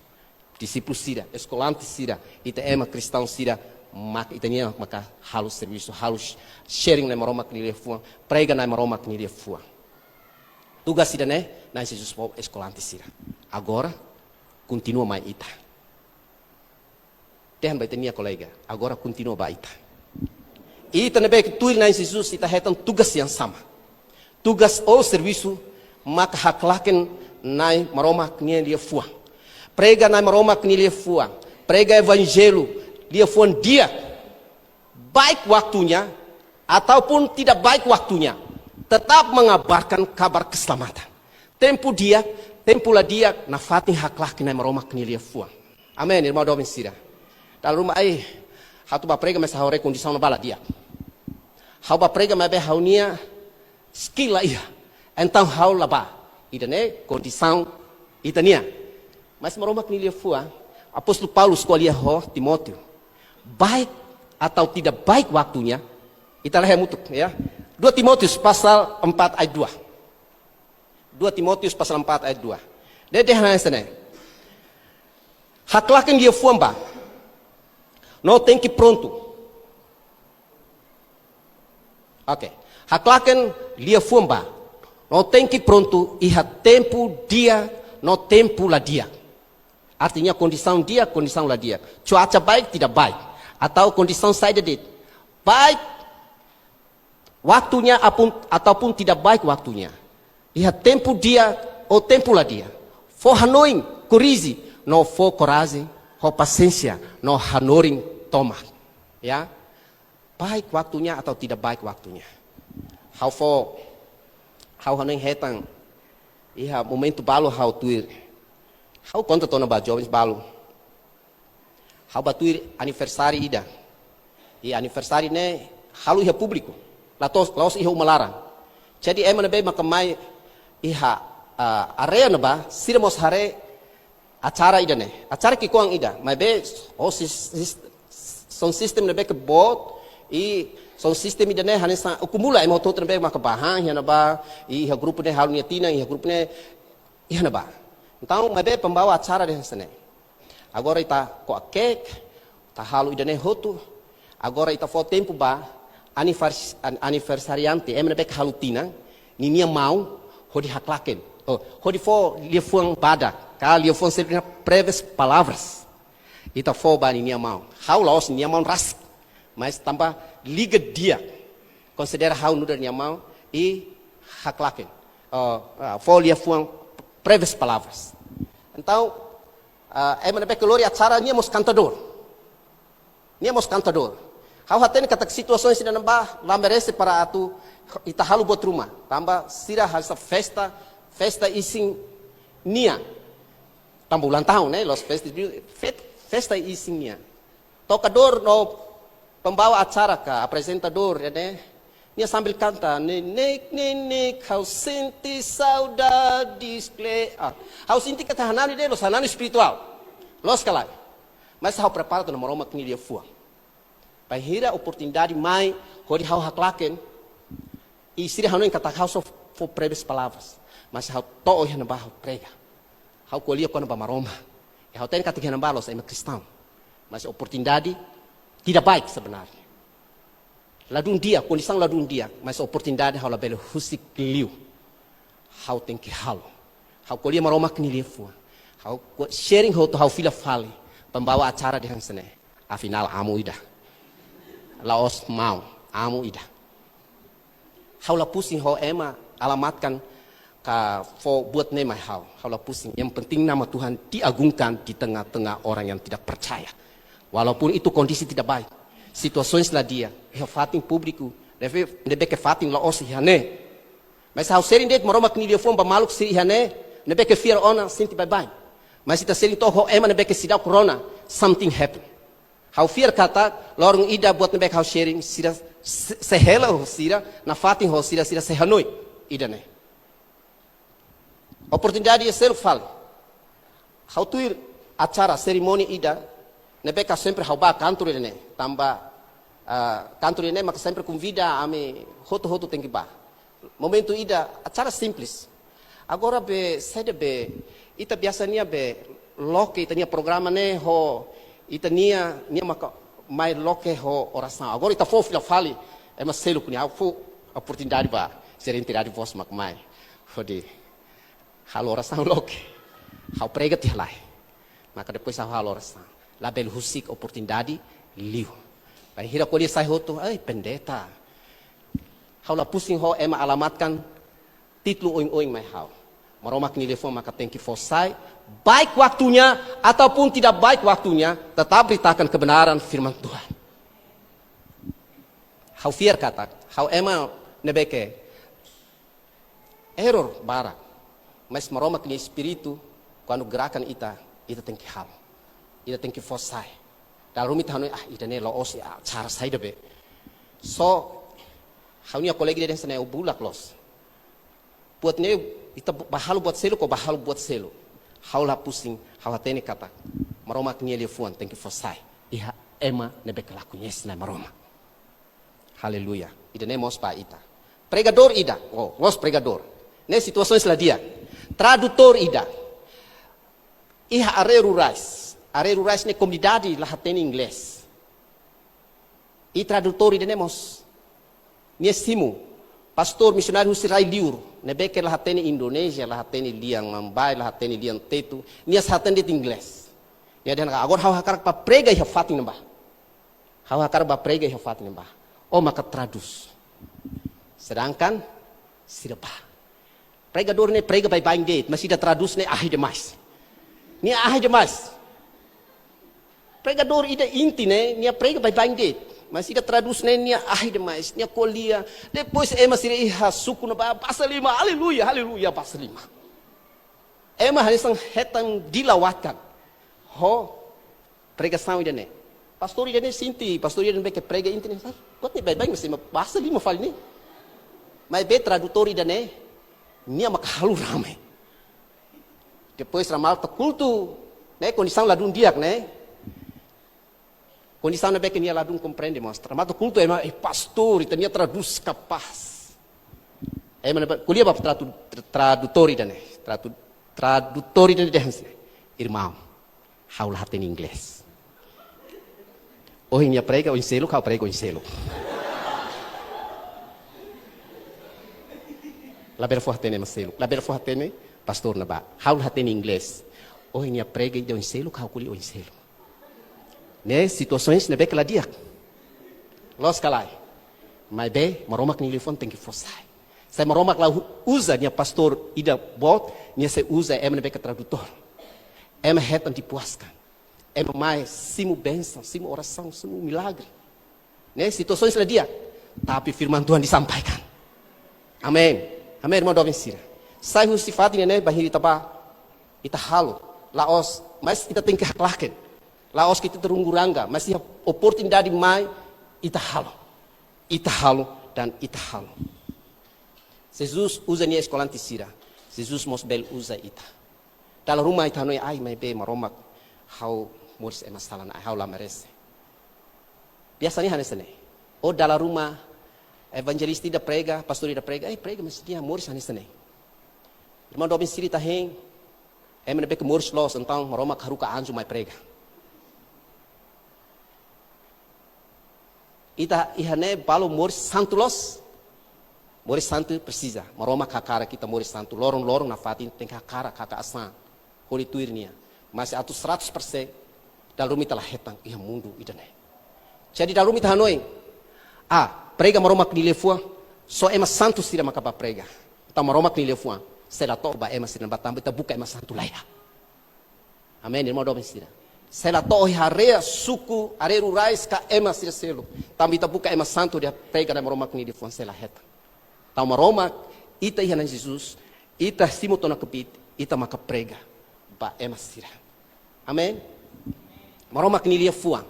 Dixípulu sira, eskolante sira, ita ema kristaun sira, maka ita-nian maka halo servisu, halo sh-, sharing Na'i Maromak nia liafuan, prega Na'i Maromak nia liafuan. Tugas ida-ne'e, Na'i Jesus fó eskolante sira. Agora, kontinua mai ita. Dehan ba ita-nia kolega, agora kontinua ba ita. Ita ne'ebé ke tuir Na'i Jesus, ita hetan tugas yang sama. Tugas ou servisu maka haklaken Na'i Maromak nia liafuan. Prega Na'i Maromak nia liafuan. Prega evanjellu, liafuan di'ak. Baik waktunya ataupun tidak baik waktunya, tetap mengabarkan kabar keselamatan. Tempu di'ak, tempu la di'ak, nafatin haklaken Na'i Maromak nia liafuan. Amen, irmaun doben sira. Dala ruma ai, ha'u atu bá prega, mas ha'u haree kondisaun ne'ebá la di'ak. Ha'u bá prega maibé ha'u-nia skill la iha. Entaun ha'u la bá. Ida-ne'e kondisaun ita-nian. Mas Maromak nia liafuan, apóstolu Paulus ko'alia ho Timóteo. Baik atau tidak baik waktunya, ita lee hamutuk, ya. Dua Timoteus pasal empat ayat dua. Dua Timoteus pasal empat ayat dua. Dehan hanesan ne'e. Haklaken liafuan bá. No tenke prontu. Oke. Haklaken liafuan bá. No tenke prontu iha tempu di'ak no tempu la di'ak. Artinya kondisaun di'ak, kondisaun la di'ak. Cuaca baik, tidak baik. Atau kondisaun saida de'it. Baik waktunya apun, ataupun tidak baik waktunya. Iha tempu di'ak ou tempu la di'ak. Fó hanoin, korrije, no fó korajen, ho pasiénsia, no hanorin tomak. Ya. Baik waktunya atau tidak baik waktunya. Ha'u fó, ha'u hanoin hetan, iha momentu balu ha'u tuir. Ha'u konta tiha ona ba jovens balu. Ha'u bá tuir aniversáriu ida. I aniversáriu ne'e halo iha públiku. La'ós, la'ós iha uma laran. Jadi ema ne'ebé maka mai iha, ah, área ne'ebá, sira mós haree acara ida-ne'e. Acara ki'ikoan ida. Maibé, oh, sis-, sis-, sound system ne'ebé ke boot, i sound system ida-ne'e hanesan akumula ema hotu-hotu ne'ebé maka bá han iha ne'ebá, i iha grupu ne'e halo nia tinan, iha grupu ne'e iha ne'ebá. Entaun, maibé pembawa acara dehan hanesan ne'e. Agora ita ko'a cake, ita halo ida-ne'e hotu. Agora ita fó tempu ba anivers-, an-, aniversariante, ema ne'ebé ke halo tinan, ninia maun, hodi haklaken. Oh, hodi fó liafuan badak, ka liafuan seluk nia breves palavras. Ita fó ba ninia maun. Ha'u la'ós ninia maun rasik. Mas tanba liga di'ak. Konsidera ha'u nu'udar nia maun i haklaken. Oh, ah, fó liafuan breves palavras. Entaun, ah, ema ne'ebé ke lori acara nia mós kantadór. Nia mós kantadór. Ha'u hatene katak situasaun sira-ne'ebá la merese para atu ita halo buat ruma. Tanba sira hanesan festa, festa isin nia. Tanba ulang tahun, ne'e, la'ós festa, fet-, festa isin nia. Tokadór no pembawa acara ka aprezentadór, ya, ne'e. Nia sambil kanta, nenek, nenek, ha'u sente saudades, kle. Ah, ha'u sente katak hananu de'it, la'ós hananu espirituál. La'ós ka lae. Mas ha'u prepara tiha ona Maromak nia liafuan. Bainhira oportunidade mai, hodi ha'u haklaken, i sira hanoin katak ha'u só fó breves palavras. Mas ha'u to'o iha ne'ebá ha'u prega. Ha'u ko'alia kona-ba Maromak. I ha'u hatene katak iha ne'ebá la'ós ema kristaun. Mas oportunidade tidak baik sebenarnya. Ladún di'ak, kondisaun ladún di'ak, mas oportunidade ha'u labele husik liu. Ha'u tenke halo. Ha'u ko'alia Maromak nia liafuan. Ha'u ko-, sharing hotu ha'u fila fali. Pembawa acara dehan hanesan ne'e. Afinál amu ida. La'ós maun, amu ida. Ha'u la pusing ho ema alamatkan ka fó buat ne'e mai ha'u. Ha'u la pusing. Yang penting nama Tuhan diagungkan di tengah-tengah orang yang tidak percaya. Walaupun itu kondisi tidak baik. Situasaun la di'ak. Iha fatin públiku. Ne'ebé, ne'ebé ke fatin la'ós iha ne'e. Mas ha'u sharing de'it Maromak nia liafuan ba maluk sira iha ne'e. Ne'ebé ke fiar ona sente baibain. Mas ita sharing to'o ho ema ne'ebé ke seidauk rona. Something happen. Ha'u fiar katak, loron ida buat ne'ebé ke ha'u sharing, sira se-, sei hela ho sira, nafatin ho sira, sira sei hanoin ida-ne'e. Oportunidade seluk fali. Ha'u tuir acara serimónia ida, ne'ebé ke sempre ha'u bá kantor ida-ne'e, tanba, ah, kantor ida-ne'e maka sempre konvida ami hotu-hotu tenke bá. Momentu ida, acara simples. Agora be, saida be, ita biasa nia be, loke ita-nia programa ne'e ho, ita-nia, nia maka mai loke ho orasaun. Agora ita fó fila fali, ema seluk ne'e, ha'u fó oportunidade ba, sira entidade vos mak mai. Hodi, halo orasaun loke. Ha'u prega tiha lai. Maka depois ha'u halo orasaun. Labele husik oportunidade liu. Bainhira ko'alia sai hotu, "Ai, pendeta." Ha'u la pusing ho ema alamatkan títulu oin-oin mai ha'u. Maromak nia liafuan maka tenke fó sai, baik waktunya ataupun tidak baik waktunya, tetap beritakan kebenaran firman Tuhan. Ha'u fiar katak, ha'u ema ne'ebé ke error barak. Mas Maromak nia Espíritu, kuandu gerakan ita, ita tenke halo. Ita tenke fó sai. Dala ruma ita hanoin, ah, ida-ne'e la'ós, ah, acara saida be. So, ha'u-nia kolega ida dehan hanesan ne'e, "Ó bulak loos. Buat ne'e, ita bu-, bá halo buat seluk, ó bá halo buat seluk." Ha'u la pusing, ha'u hatene katak Maromak nia liafuan tenke fó sai. Iha ema ne'ebé ke la koñese Na'i Maromak. Haleluya. Ida-ne'e mós ba ita. Pregadór ida. Oh, la'ós pregadór. Ne'e situasaun la di'ak. Tradutór ida. Iha área rurais. Área rurais ne'e komunidade la hatene inglés. I tradutór ida-ne'e mós. Nia simu. Pastór misionáriu husi rai liur. Ne'ebé ke la hatene Indonézia, la hatene lian Mambai, la hatene lian Tetu. Nia só hatene de'it inglés. Nia dehan, "Agora ha'u hakarak bá prega iha fatin ne'ebá." Ha'u hakarak bá prega iha fatin ne'ebá. Ó maka tradús. Sedangkan sira bá. Pregadór ne'e prega baibain de'it, mas ida tradús ne'e ahi demais. Nia ahi demais. Pregadór ida inti ne'e, nia prega baibain de'it. Mas ida tradús ne'e nia ahi demais. Nia ko'alia. Depois ema sira iha suku ne'ebá, basa liman, aleluia, aleluia, basa liman. Ema hanesan hetan dilawatkan ho pregasaun ida-ne'e. Pastór ida-ne'e sente, pastór ida-ne'ebé ke prega inti ne'e, "Ai, kuat ne'e, baibain, mas ema basa liman fali ne'e." Maibé tradutór ida-ne'e, nia maka halo rame. Depois rematou kultu, ne'e kondisaun ladún di'ak ne'e. Kondisaun ne'ebé ke nia ladún komprende, mas rematou kultu ema, "Eh, pastór, ita-nia tradús kapás." Ema ne'ebé ko'alia ba tradu-, tra-, tradutór ida-ne'e, tradu-, tradutór ida-ne'e dehan hanesan ne'e, "Irmaun, ha'u la hatene inglés. Ohin nia prega oin seluk, ha'u prega oin seluk." Labele fó-hatene ema seluk, labele fó-hatene pastór ne'ebá. "Ha'u la hatene inglés. Ohin nia prega ida oin seluk, ha'u ko'alia oin seluk." Ne'e situasaun ne'ebé ke la di'ak. Loos ka lae? Maibé Maromak nia liafuan tenke fó sai. Se Maromak la u-, uza nia pastór ida boot, nia sei uza ema ne'ebé ke tradutór. Ema hetan dipuaskan. Ema mai simu bensaun, simu orasaun, simu milagre. Ne'e situasaun la di'ak. Tapi firman Tuhan disampaikan. Amen. Amen, irmaun doben sira. Sai husi fatin ne'e, bainhira ita bá, ita halo. La'ós, mas ita tenke haklaken. La'ós ke ita terunggu-rangga, mas iha oportunidade mai, ita halo. Ita halo dan ita halo. Jesus uza nia eskolante sira. Jesus mós bele uza ita. Dala ruma ita hanoin, "Ai, maibé Maromak, ha'u moris ema sala-na'in, ha'u la merese." Biasanya hanesan ne'e. Ou dala ruma evanjelista ida prega, pastór ida prega, "Eh, prega, mas nia moris hanesan ne'e." Irmaun doben sira, ita hein, ema ne'ebé ke moris loos, entaun Maromak haruka anju mai prega. Ita iha ne'e balu moris santu loos. Moris santu presiza. Maromak hakarak ita moris santu. Loron-loron nafatin tenke hakarak, hakarak asan. Hodi tuir nia. Mas atu seratus persen, dala ruma ita la hetan iha mundu ida-ne'e. Jadi dala ruma ita hanoin, ah, prega Maromak nia liafuan, só ema santu sira maka bá prega. Entaun Maromak nia liafuan sei la to'o ba ema sira ne'ebá, tanba ita buka ema santu laiha. Amen, irmaun doben sira. Sei la to'o iha área suku, área rurais ka ema sira seluk. Tanba ita buka ema santu hodi prega Maromak nia liafuan, sei la hetan. Entaun Maromak, ita iha Na'i Jesus, ita simu tiha ona kbiit, ita maka prega ba ema sira. Amen. Maromak nia liafuan.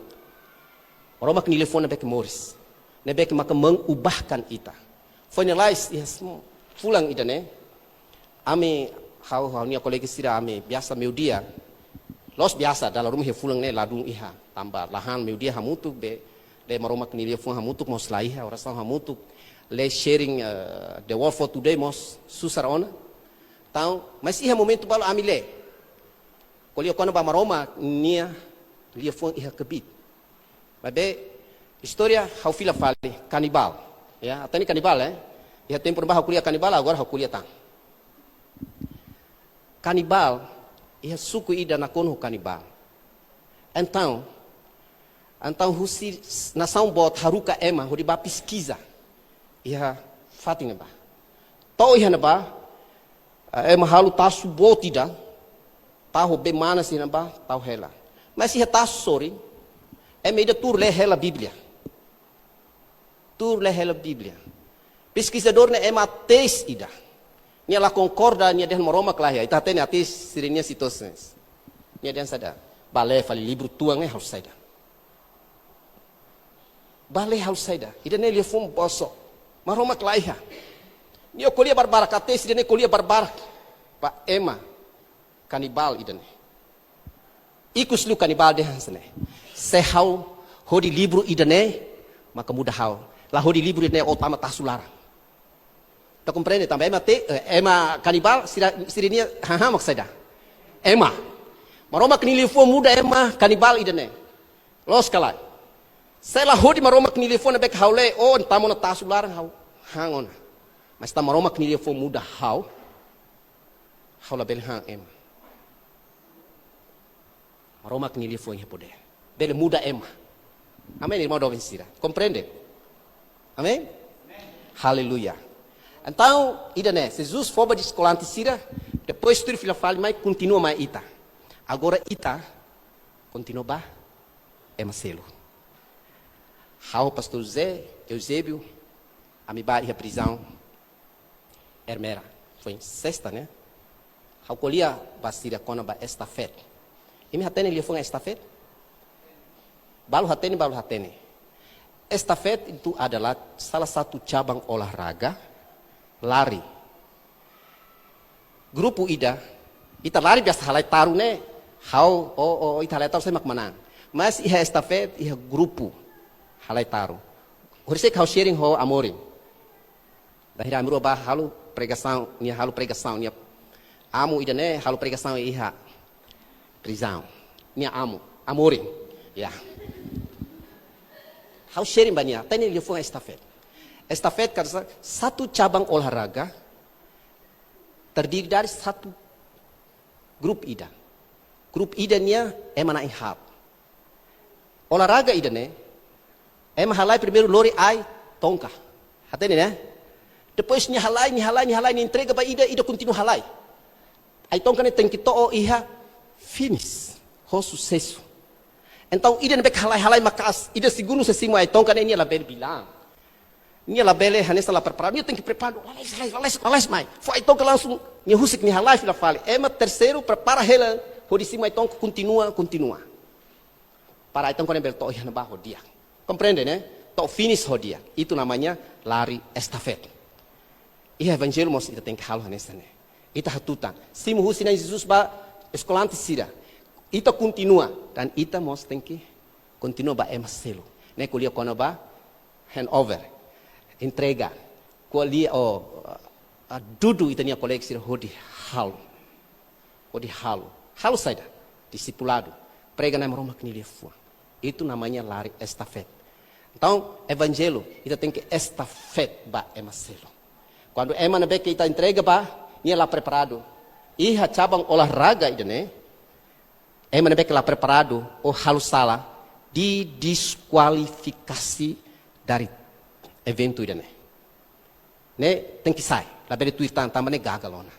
Maromak nia liafuan ne'ebé ke moris. Ne'ebé ke maka mengubahkan ita. Foin lalais iha sm-, fulan ida-ne'e, ami, ha'u, ha'u-nia kolega sira, ami biasa meiudia. Loos, biasa dala ruma iha fulan ne'e ladún iha. Tanba lahan meiudia hamutuk, be, lee Maromak nia liafuan hamutuk mós laiha, orasaun hamutuk, lee sharing, eh, The Word for Today mós susar ona. Entaun, mas iha momentu balu ami lee. Ko'alia kona-ba Maromak nia liafuan iha kbiit. Maibé, istória ha'u fila fali, kanibál. Ya, hatene kanibál, eh? Iha tempu ne'ebá ha'u ko'alia kanibál, agora ha'u ko'alia tan. Kanibál, iha suku ida nakonu ho kanibál. Entaun, entaun husi s-, nasaun boot haruka ema hodi bá peskiza iha fatin ne'ebá. To'o iha ne'ebá, eh, ema halo tasu boot ida, tau ho bee manas iha ne'ebá, tau hela. Mas iha tasu sorin, ema ida tuur lee hela Bíblia. Tuur lee hela Bíblia. Peskizadór ne'e ema ateis ida. Nia la konkorda, nia dehan Maromak laiha. Ita hatene ateis sira-nia situasaun. Nia dehan saida? Bá lee fali livru tuan ne'e halo saida? Bá lee halo saida? Ida-ne'e liafuan bosok. Maromak laiha. Nia ko'alia barbarak, ateis ida-ne'e ko'alia barbarak ba ema kanibál ida-ne'e. Ikus liu kanibál dehan hanesan ne'e: "Se ha'u hodi livru ida-ne'e, maka muda ha'u. La hodi livru ida-ne'e, ó tama tasu laran." Ita komprende tanba ema te-, eh, ema kanibál sira, sira-nia hahán mak saida? Ema. Maromak nia liafuan muda ema kanibál ida-ne'e. Loos ka lae? Se la hodi Maromak nia liafuan ne'ebé ke ha'u lee, ó tama ona tasu laran, ha'u han ona. Mas tanba Maromak nia liafuan muda ha'u, ha'u labele han ema. Maromak nia liafuan iha podér. Bele muda ema. Amen, irmaun doben sira. Komprende? Amen? Aleluia. Entaun, ida-ne'e, Jesus fó ba eskolante sira, depois tuir fila fali mai, kontinua mai ita. Agora ita, kontinua ba ema seluk. Ha'u, Pastór José, Eusébio, ami bá iha prizaun Ermera. Foin sesta, ne'e? Ha'u ko'alia ba sira kona-ba estafet. Imi hatene liafuan estafet? Balu hatene, balu hatene. Estafet itu adalah salah satu cabang olahraga lari. Grupu ida, ita lari biasa halai taru ne'e, ha'u, o, o, ita halai taru sai mak manán. Mas iha estafet, iha grupu halai taru. Horisehik ha'u sharing ho Amorim. Bainhira ami rua bá halo pregasaun, nia halo pregasaun, nia amu ida-ne'e halo pregasaun iha prizaun. Nia amu, Amorim. Ya. Ha'u sharing ba nia, hatene liafuan estafet. Estafet katak satu cabang olahraga terdiri dari satu grupu ida. Grupu ida nian ema na'in-haat. Olahraga ida-ne'e, ema halai primeiru lori ai-tonka. Hatene ne'e? Depois nia halai, nia halai, nia halai, nia entrega ba ida, ida kontinua halai. Ai-tonka ne'e tenke to'o iha finish, ho susesu. Entaun ida ne'ebé halai, halai maka'as, ida segundu sei simu ai-tonka ne'e, nia labele bilang. Nia labele hanesan la preparadu, nia tenke preparadu, lalais, lalais, lalais, lalais mai. Fó ai-tonka langsung, nia husik, nia halai fila fali. Ema terseiru prepara hela, hodi simu ai-tonka, kontinua, kontinua. Para ai-tonka ne'e bele to'o iha ne'ebá ho di'ak. Komprende, ne'e? To'o finish ho di'ak. Itu namanya lari estafet. Iha evanjellu mós ita tenke halo hanesan ne'e. Ita hatutan. Simu husi Na'i Jesus ba eskolante sira. Ita kontinua. Dan ita mós tenke kontinua ba ema seluk. Ne'e ko'alia kona-ba handover. Entrega. Ko'alia o, ah, dudu ita-nia kolega sira hodi halo. Hodi halo. Halo saida? Disipuladu. Prega Na'i Maromak nia liafuan. Itu namanya lari estafet. Entaun, evanjellu, ita tenke estafet ba ema seluk. Kuandu ema ne'ebé ke ita entrega ba, nia la preparadu. Iha cabang olahraga ida-ne'e, ema ne'ebé ke la preparadu, ou halo sala, didiskualifikasi dari eventu ida-ne'e. Ne'e tenke sai, labele tuir tan, tanba ne'e gagal ona.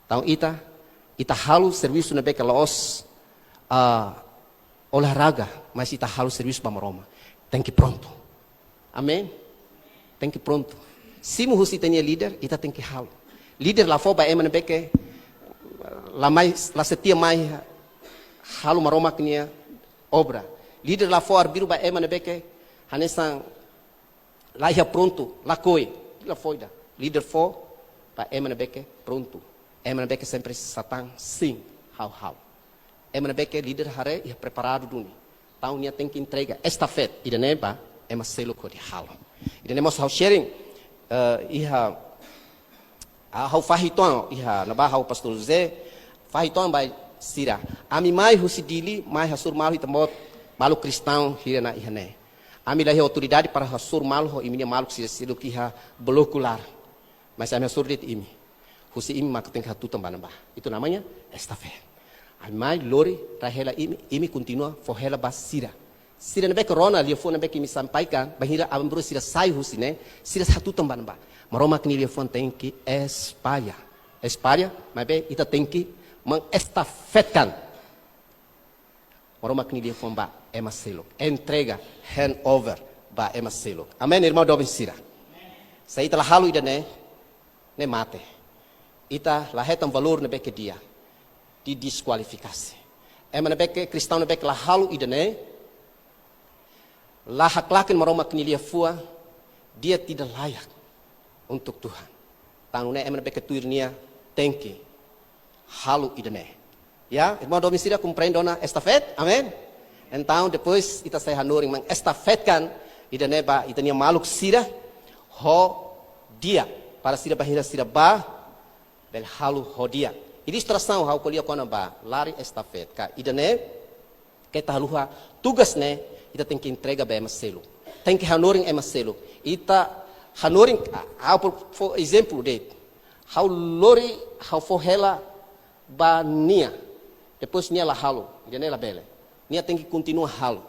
Entaun ita, ita halo servisu ne'ebé ke la'ós, ah, olahraga, mas ita halo servisu ba Maromak. Tenke prontu. Amen? Tenke prontu. Simu husi ita-nia líder, ita tenke halo. Líder la fó ba ema ne'ebé ke la mai, la setia mai halo Maromak nia obra. Líder la fó arbiru ba ema ne'ebé ke hanesan la iha prontu, lakohi. La fó ida. Líder fó ba ema ne'ebé ke prontu. Ema ne'ebé ke sempre satán, sin, ha'u halo. Ema ne'ebé ke líder haree iha preparadu duni. Entaun nia tenke entrega estafet ida-ne'e ba ema seluk hodi halo. Ida-ne'e mós ha'u sharing, eh, iha, ah, ha'u fahe uitoan iha ne'ebá ha'u Pastór José, fahe uitoan ba sira. Ami mai husi Dili, mai hasoru malu ho ita-boot maluk kristaun hirak-ne'e iha ne'e. Ami la iha autoridade para hasoru malu ho imi-nia maluk sira seluk iha bloku laran. Mas ami hasoru de'it imi. Husi imi maka tenke hatutan ba ne'ebá. Itu namanya estafet. Ami mai lori, rai hela imi, imi kontinua fó hela ba sira. Sira ne'ebé ke rona liafuan ne'ebé ke imi sampaikan, bainhira aban-bainrua sira sai husi ne'e, sira hatutan ba ne'ebá. Maromak nia liafuan tenke espalla. Espalla, maibé ita tenke mengestafetkan Maromak nia liafuan ba ema seluk. Entrega, handover ba ema seluk. Amen, irmaun doben sira. Se ita la halo ida-ne'e, ne'e mate. Ita la hetan valór ne'ebé ke di'ak, didiskualifikasi. Ema ne'ebé ke kristaun ne'ebé ke la halo ida-ne'e, la haklaken Maromak nia liafuan, dia tidak layak untuk Tuhan. Tan ne'e ema ne'ebé ke tuir nia tenke halo ida-ne'e. Ya, irmaun doben sira, komprende ona estafet? Amen? Entaun, depois ita sei hanorin mengestafetkan ida-ne'e ba ita-nia maluk sira ho di'ak, para sira bainhira sira bá, bele halo ho di'ak. Ilustrasaun ha'u ko'alia kona-ba lari estafet. Ka ida-ne'e, keta haluha tugas ne'e, ita tenke entrega ba ema seluk. Tenke hanorin ema seluk. Ita hanorin, ah, ha'u fó, fó ezemplu de'it. Ha'u lori, ha'u fó hela ba nia. Depois nia la halo, ida-ne'e labele. Nia tenke kontinua halo.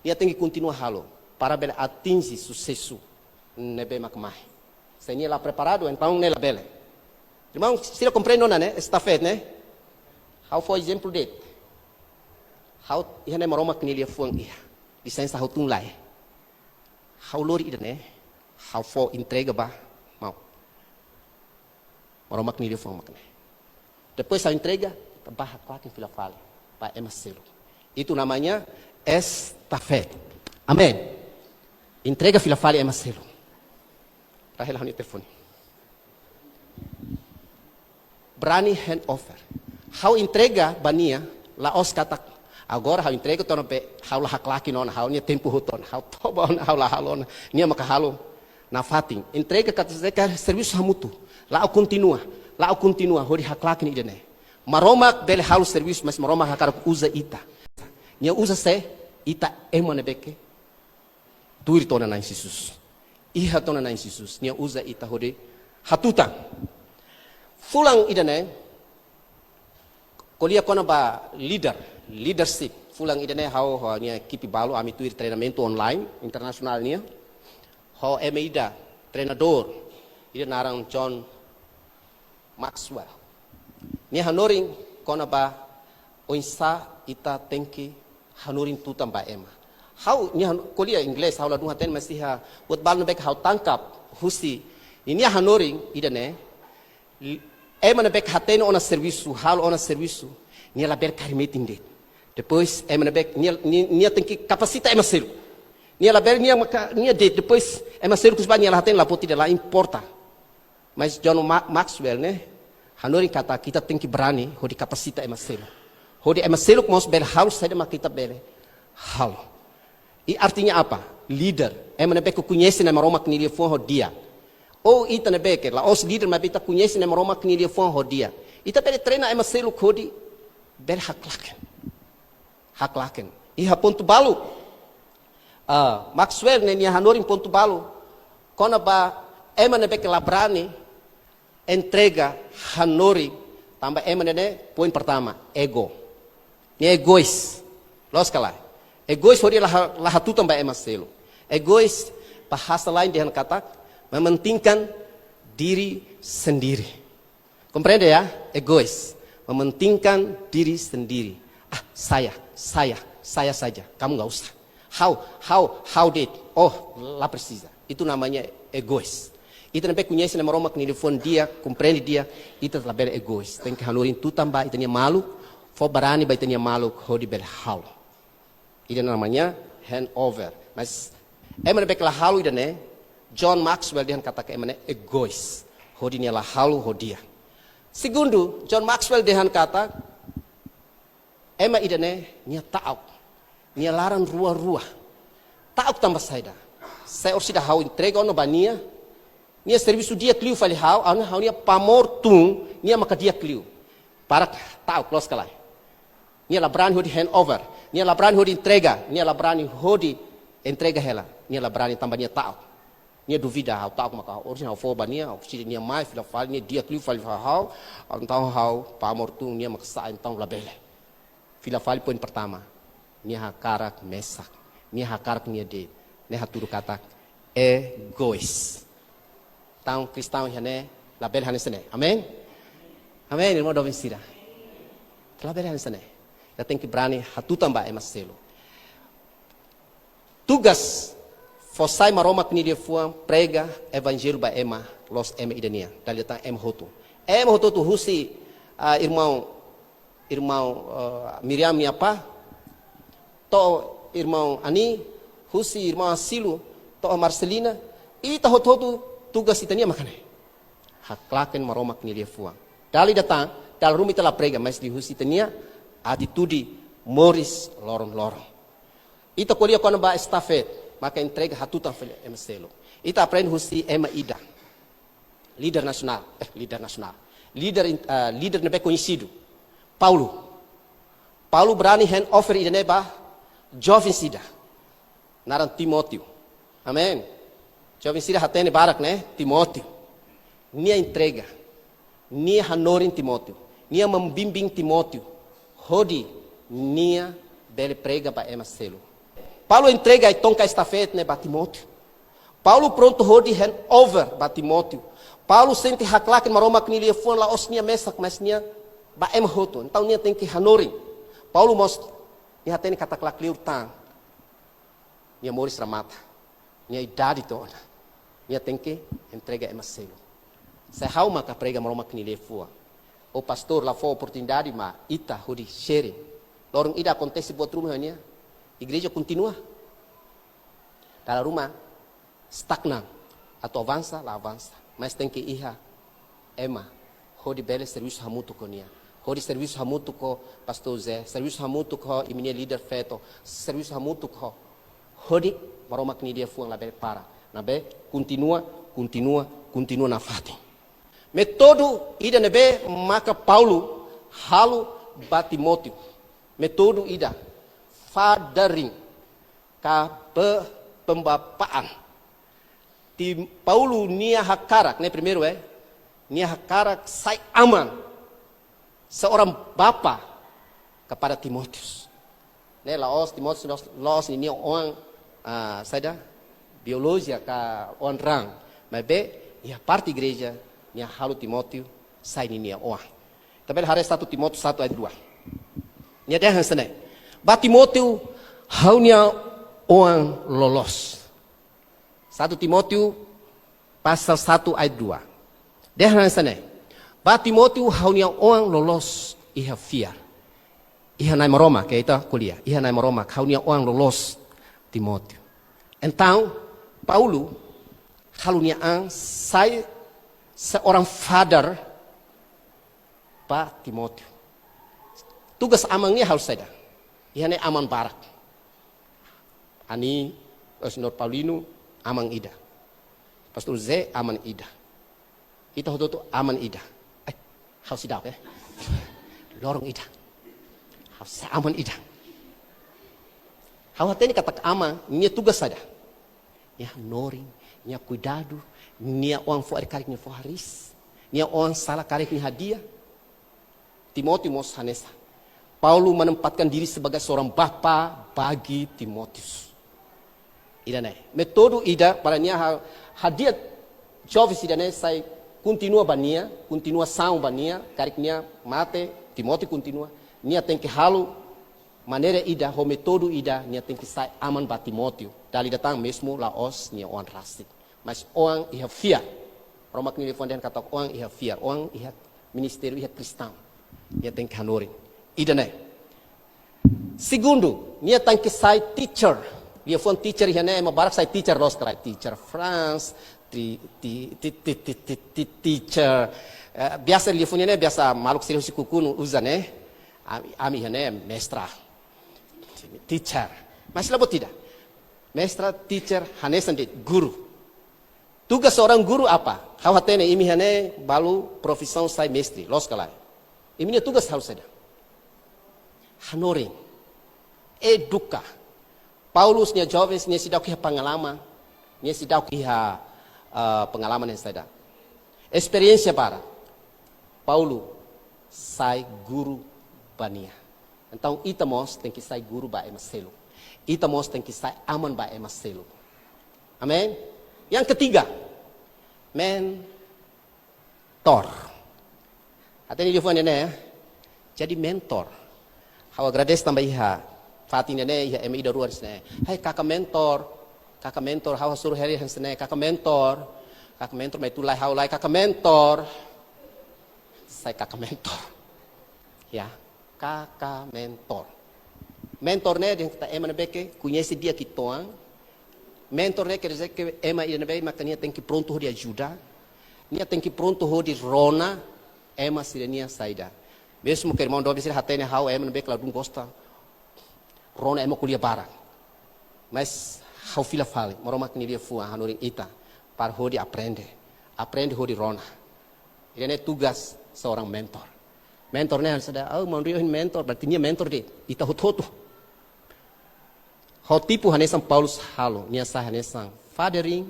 Nia tenke kontinua halo para bele atinje susesu ne'ebé mak mai. Se nia la preparadu, entaun ne'e labele. Irmaun, sira komprende ona ne'e, estafet ne'e? Ha'u fó ezemplu de'it. Ha'u iha ne'e Maromak nia liafuan iha. Lisensa ha'u tun lai. Ha'u lori ida-ne'e, ha'u fó entrega ba maun. Maromak nia liafuan mak ne'e. Depois ha'u entrega, ita bá haklaken fila fali ba ema seluk. Itu namanya estafeta. Amen. Entrega fila fali ema seluk. Rahel, ha'u-nia telefone. Brani handover. Ha'u entrega ba nia, la'ós katak agora ha'u entrega tiha ona be, ha'u la haklaken ona, ha'u-nia tempu hotu ona, ha'u toba ona, ha'u la halo ona, nia maka halo nafatin. Entrega katak servisu hamutuk. La'o kontinua, la'o kontinua, hodi haklaken ida-ne'e. Maromak bele halo servisu, mas Maromak hakarak uza ita. Nia uza sé? Ita ema ne'ebé ke tuir tiha ona Na'i Jesus. Iha tiha ona Na'i Jesus. Nia uza ita hodi hatutan. Fulan ida-ne'e, ko'alia kona-ba líder, leadership. Fulan ida-ne'e ha'u ho ha'u-nia ekipe balu, ami tuir treinamentu online internasionál nian. Ho ema ida, treinadór, ida naran John Maxwell. Nia hanorin kona-ba oinsá ita tenke hanorin tutan ba ema. Ha'u, nia han-, ko'alia inglés, ha'u ladún hatene, mas iha buat balu ne'ebé ke ha'u tangkap husi nia hanorin ida-ne'e, ema ne'ebé ke hatene ona servisu, halo ona servisu, nia labele kaer metin de'it. Depois, ema ne'ebé ke, nia, nia, nia tenke kapasita ema seluk. Nia labele, nia maka, nia de'it. Depois, ema seluk husi bá nia la hatene, la poti de'it, la importa. Mas John Ma-, Maxwell ne'e hanorin katak ita tenke brani hodi kapasita ema seluk. Hodi ema seluk mós bele halo saida mak ita bele halo. I artinya apa? Líder, ema ne'ebé ke koñese Na'i Maromak nia liafuan ho di'ak. Ou ita ne'ebé ke la'ós líder, maibé ita koñese Na'i Maromak nia liafuan ho di'ak. Ita bele treina ema seluk hodi bele haklaken. Haklaken. Iha pontu balu. Ah, Maxwell ne'e nia hanorin pontu balu. Kona-ba ema ne'ebé ke la brani entrega, hanorin, tanba ema ne'e, poin pertama, ego. Nia egois. Loos ka lae? Egois hodi la ha-, la hatutan ba ema seluk. Egois, bahasa lain dehan katak, mementingkan diri sendiri. Komprende ya? Egois. Mementingkan diri sendiri. Ah, saya, saya, saya saja. Kamu nggak usah. Ha'u, ha'u, ha'u de'it. Oh, la presiza. Itu namanya egois. Ita ne'ebé koñese Na'i Maromak nia liafuan di'ak, komprende di'ak, ita labele egois. Tenke hanorin tutan ba ita-nia maluk, fó brani ba ita-nia maluk, hodi bele halo. Ida namanya handover. Mas ema ne'ebé ke la halo ida-ne'e, John Maxwell dehan katak ema ne'e egois. Hodi nia la halo ho di'ak. Segundu, John Maxwell dehan katak ema ida-ne'e nia ta'uk. Nia laran rua-rua. Ta'uk tanba saida? Se orsida ha'u entrega ona ba nia, nia servisu di'ak liu fali ha'u, ha'u, ha'u-nia pamór tun, nia maka di'ak liu. Barak ta'uk, loos ka lae? Nia la brani hodi handover, nia la brani hodi entrega, nia la brani hodi entrega hela, nia la brani tanba nia ta'uk. Nia duvida, ha'u ta'uk maka orsida ha'u fó ba nia, orsida nia mai fila fali, nia di'ak liu fali ha'u, entaun ha'u pamór tun, nia maka sa'e, entaun labele. Fila fali poin pertama, nia hakarak mesak, nia hakarak nia de'it, nia hatudu katak egois. Entaun kristaun iha ne'e labele hanesan ne'e. Amen? Amen, irmaun doben sira. Labele hanesan ne'e. Ita tenke brani hatutan ba ema seluk. Tugas fó sai Maromak nia liafuan, prega evanjellu ba ema, la'ós ema ida nian. Dala ida tan ema hotu. Ema hotu-hotu husi, ah, irmaun, irmaun, ah, Miriam nia apá, to'o irmaun Ani, husi irmaun Asilu, to'o Marcelina, ita hotu-hotu tugas ita-nian mak ne'e. Haklaken Maromak nia liafuan. Dala ida tan, dala ruma ita la prega, mas liuhusi ita-nia atitude moris loron-loron. Ita ko'alia kona-ba estafeta, maka entrega hatutan fali ema seluk. Ita aprende husi ema ida. Líder nasionál, eh, líder nasionál. Líder in-, ah, líder ne'ebé koñesidu. Paulo. Paulo brani handover ida-ne'e ba joven ida. Naran Timóteo. Amen. Joven sira hatene barak ne'e, Timóteo. Nia entrega. Nia hanorin Timóteo. Nia membimbing Timóteo. Hodi nia bele prega ba ema seluk. Paulo entrega ai-tongka estafeta ne'e ba Timóteo. Paulo prontu hodi handover ba Timóteo. Paulo sente haklaken Maromak nia liafuan, la'ós nia mesak, mas nia ba ema hotu. Entaun nia tenke hanorin. Paulo mós, nia hatene katak lakleur tan. Nia moris remata. Nia idade to'o ona. Nia tenke entrega ema seluk. Se ha'u maka prega Maromak nia liafuan, o pastór la fó oportunidade mai ita hodi sharing, loron ida akontese buat ruma iha nia, igreja kontinua. Dala ruma stagnan, atu avansa la avansa, mas tenke iha ema hodi bele servisu hamutuk ho nia, hodi servisu hamutuk ho pastór Zé, servisu hamutuk ho imi-nia líder feto, servisu hamutuk ho, hodi Maromak nia liafuan labele para, ne'ebé kontinua, kontinua, kontinua nafatin. Métodu ida ne'ebé maka Paulo halo ba Timóteo. Métodu ida, fathering, ka pe-, pembapaan. Ti Paulo nia hakarak, ne'e primeiru, eh, nia hakarak sai aman, seorang bapa kepada Timóteo. Ne'e la'ós Timóteo, la'ós, la'ós ninia oan, ah, saida, biolojia ka oan raan. Maibé iha parte igreja, nia halo Timóteo sai ninia oan. Ita bele haree satu Timóteo satu ayat dua. Nia dehan hanesan ne'e: Ba Timóteo, ha'u-nia oan loloos. Satu Timóteo pasal satu ayat dua. Dehan hanesan ne'e: Ba Timóteo, ha'u-nia oan loloos iha fiar. Iha Na'i Maromak, ke ita ko'alia, iha Na'i Maromak, ha'u-nia oan loloos Timóteo. Entaun, Paulo halo nia an sai seorang father ba Timóteo. Tugas aman nian halo saida? Iha ne'e aman barak. Ami, o señór Paulino, aman ida. Pastór Zé, aman ida. Ita hotu-hotu aman ida. Eh, ha'u seidauk, eh. Loron ida. Ha'u sei aman ida. Ha'u hatene katak aman, nia tugas saida? Nia hanorin, nia kuidadu, nia oan fó ari karik nia fó hariis, nia oan sala karik nia hadi'a. Timóteo mós hanesan. Paulo menempatkan diri sebagai seorang bapa bagi Timóteo. Ida-ne'e métodu ida para nia ha-, hadi'a joven ida-ne'e sai kontinua ba nia, kontinuasaun ba nia, karik nia mate, Timóteo kontinua. Nia tenke halo maneira ida, ho métodu ida, nia tenke sai aman ba Timóteo. Dala ida tan mezmu la'ós nia oan rasik, mas oan iha fiar. Maromak nia liafuan dehan katak oan iha fiar, oan iha ministériu, iha kristaun. Nia tenke hanorin. Ida-ne'e. Segundu, nia tenke sai teacher. Liafuan teacher iha ne'e, ema barak sai teacher loos ka lae. Teacher Franz, ti-, ti-, teacher, eh, biasa liafuan ne'e, biasa maluk sira husi Kukun uza ne'e. Ami, ami iha ne'e mestra. Teacher. Mas la buat ida. Mestra, teacher, hanesan de'it guru. Tugas seorang guru apa? Ha'u hatene imi iha ne'e balu profisaun sai mestre, loos ka lae? Imi-nia tugas halo saida? Hanorin. Eduka. Paulus nia jovens, nia seidauk iha pengalaman, nia seidauk iha, eh, pengalaman yang saida. Esperiénsia barak. Paulo sai guru ba nia. Entaun, ita mós tenke sai guru ba ema seluk. Ita mós tenke sai aman ba ema seluk. Amen? Yang ketiga, mentor. Hatene liafuan ne'e, ya? Jadi mentor. Ha'u agradese tanba iha fatin ne'e, iha ema ida rua hanesan ne'e. Hai kaka mentor. Kaka mentor, ha'u hasoru heri hanesan ne'e. Kaka mentor. Kaka mentor, mai tulai ha'u lai. Kaka mentor. Sai kaka mentor. Ya, kaka mentor. Mentor ne'e dehan katak ema ne'ebé ke koñese di'ak uitoan. Mentor ne'e quer dizer que ema ida ne'ebé maka nia tenke prontu hodi ajuda. Nia tenke prontu hodi rona ema sira-nia saida. Mezmu ke irmaun doben sira hatene ha'u ema ne'ebé ke ladún gosta rona ema ko'alia barak. Mas ha'u fila fali, Maromak nia liafuan hanorin ita para hodi aprende. Aprende hodi rona. Ida-ne'e tugas seorang mentor. Mentor ne'e hanesan dehan, oh, maun Rio mentor, berarti nia mentor de'it ita hotu-hotu. Ho tipu hanesan Paulus halo, nia sai hanesan fathering,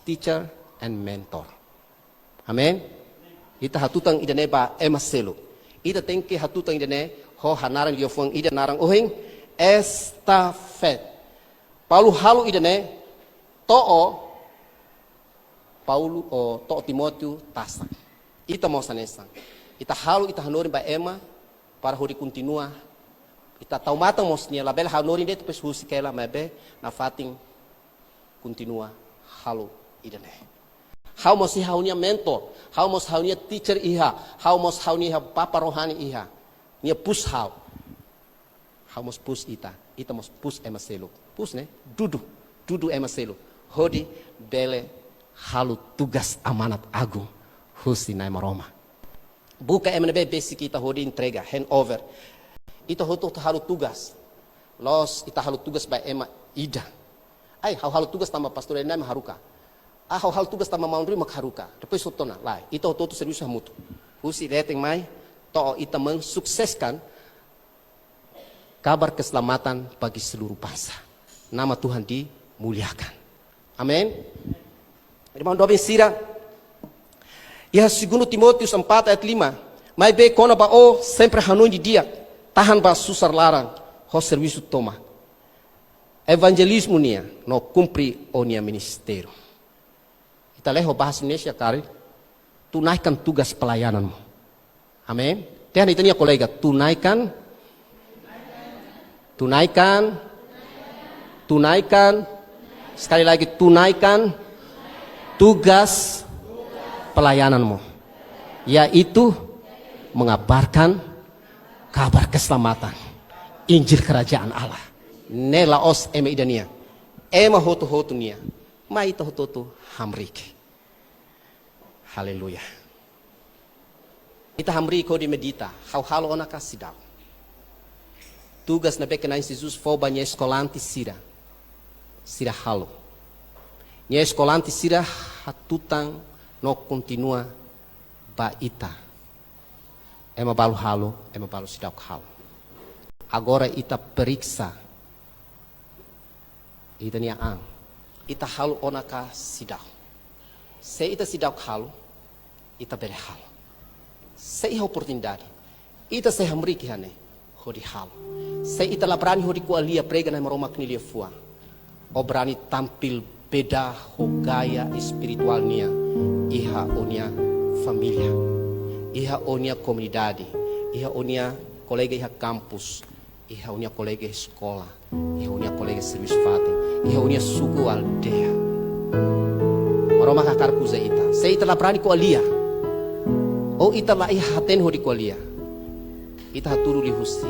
teacher, and mentor. Amen. Ita hatutan ida-ne'e ba ema seluk. Ita tenke hatutan ida-ne'e ho hanaran liafuan ida naran ohin estafeta. Paulo halo ida-ne'e to'o Paulo, o, to'o Timóteo tasak. Ita mós hanesan. Ita halo, ita hanorin ba ema para hodi kontinua. Ita tau matan mós nia, labele hanorin de'it depois husik hela, maibé nafatin kontinua halo ida-ne'e. Ha'u mós iha ha'u-nia mentor, ha'u mós ha'u-nia teacher iha, ha'u mós ha'u-nia iha papa rohani iha. Nia push ha'u. Ha'u mós push ita, ita mós push ema seluk. Push ne'e, dudu, dudu ema seluk. Hodi bele halo tugas amanat agung husi Na'i Maromak. Buka ema ne'ebé besik ita hodi entrega, hand over. Ita hotu-hotu halo tugas. La'ós ita halo tugas ba ema ida. Ai, ha'u halo tugas tanba pastór ida-ne'e mak haruka. Ah, ha'u halo tugas tanba maun Rui mak haruka. Depois hotu ona, lae. Ita hotu-hotu servisu hamutuk. Husi leten mai, to'o ita mensukseskan kabar keselamatan bagi seluruh bangsa. Nama Tuhan dimuliakan. Amin. Irmaun doben sira, iha Segundu Timóteo empat ayat lima, maibé kona-ba ó sempre hanoin didi'ak, tahan ba susar laran, ho servisu tomak evanjelizmu nian, no kumpre ó-nia ministériu. Ita lee ho bahasa Indonesia karik, tunaikan tugas pelayananmu. Amin. Dehan ita-nia kolega, tunaikan, tunaikan, tunaikan, sekali lagi, tunaikan tugas pelayananmu, yaitu mengabarkan kabar keselamatan, Injil Kerajaan Allah. Ne'e la'ós ema ida nian, ema hotu-hotu nian. Mai ita hotu-hotu hamriik. Haleluya. Ita hamriik hodi medita, ha'u halo ona ka seidauk. Tugas ne'ebé ke Na'i Jesus fó ba nia eskolante sira, sira halo. Nia eskolante sira hatutan no kontinua ba ita. Ema balu halo, ema balu seidauk halo. Agora ita periksa ita-nia an. Ita halo ona ka seidauk. Se ita seidauk halo, ita bele halo. Se iha oportunidade, ita sei hamriik iha ne'e hodi halo. Se ita la brani hodi ko'alia prega Na'i Maromak nia liafuan, ó brani tampil beda ho gaya espirituál nian iha ó-nia família, iha ó-nia komunidade, iha ó-nia kolega iha kampus, iha ó-nia kolega eskola, iha ó-nia kolega servisu fatin, iha ó-nia suku aldeia. Maromak hakarak uza ita. Se ita la brani ko'alia, ou ita la iha hatene hodi ko'alia, ita hatudu liuhusi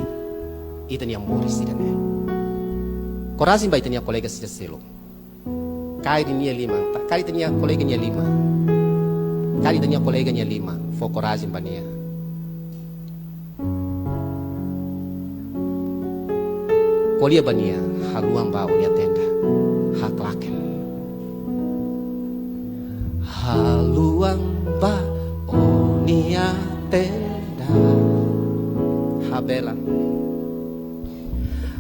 ita-nia moris ida-ne'e. Korajen ba ita-nia kolega sira seluk. Kaer nia liman, ta-, kaer ita-nia kolega nia liman. Kaer ita-nia kolega nia liman, fó korajen ba nia. Ko'alia ba nia, haluan ba ó-nia tenda. Haklaken. Haluan ba ó-nia tenda. Habelar.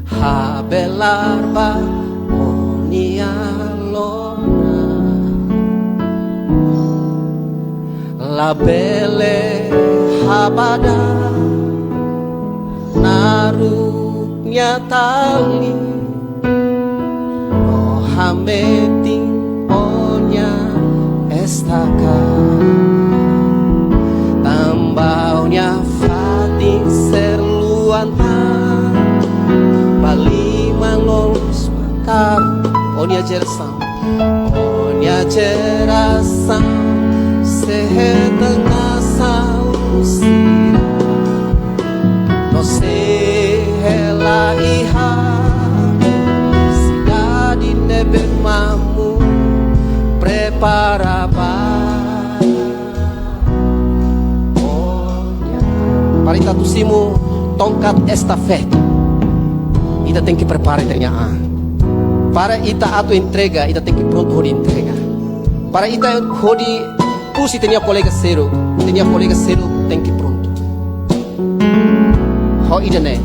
Habelar ba ó-nia lorokraik. Labele habadar naruk nia tali. No hametin ó-nia estaka. Tanba ó-nia fatin sei luan tan. Ba liman loos maka'as ó-nia jerasaun. Ó-nia jerasaun sei hetan nasaun sira. No sei hela iha sidade ne'ebé maun prepara ba ó-nia. Para ita atu simu tongkat estafeta, ita tenke prepara ita-nia an. Para ita atu entrega, ita tenke prontu hodi entrega. Para ita hodi push ita-nia kolega seluk, ita-nia kolega seluk tenke prontu. Ho ida-ne'e,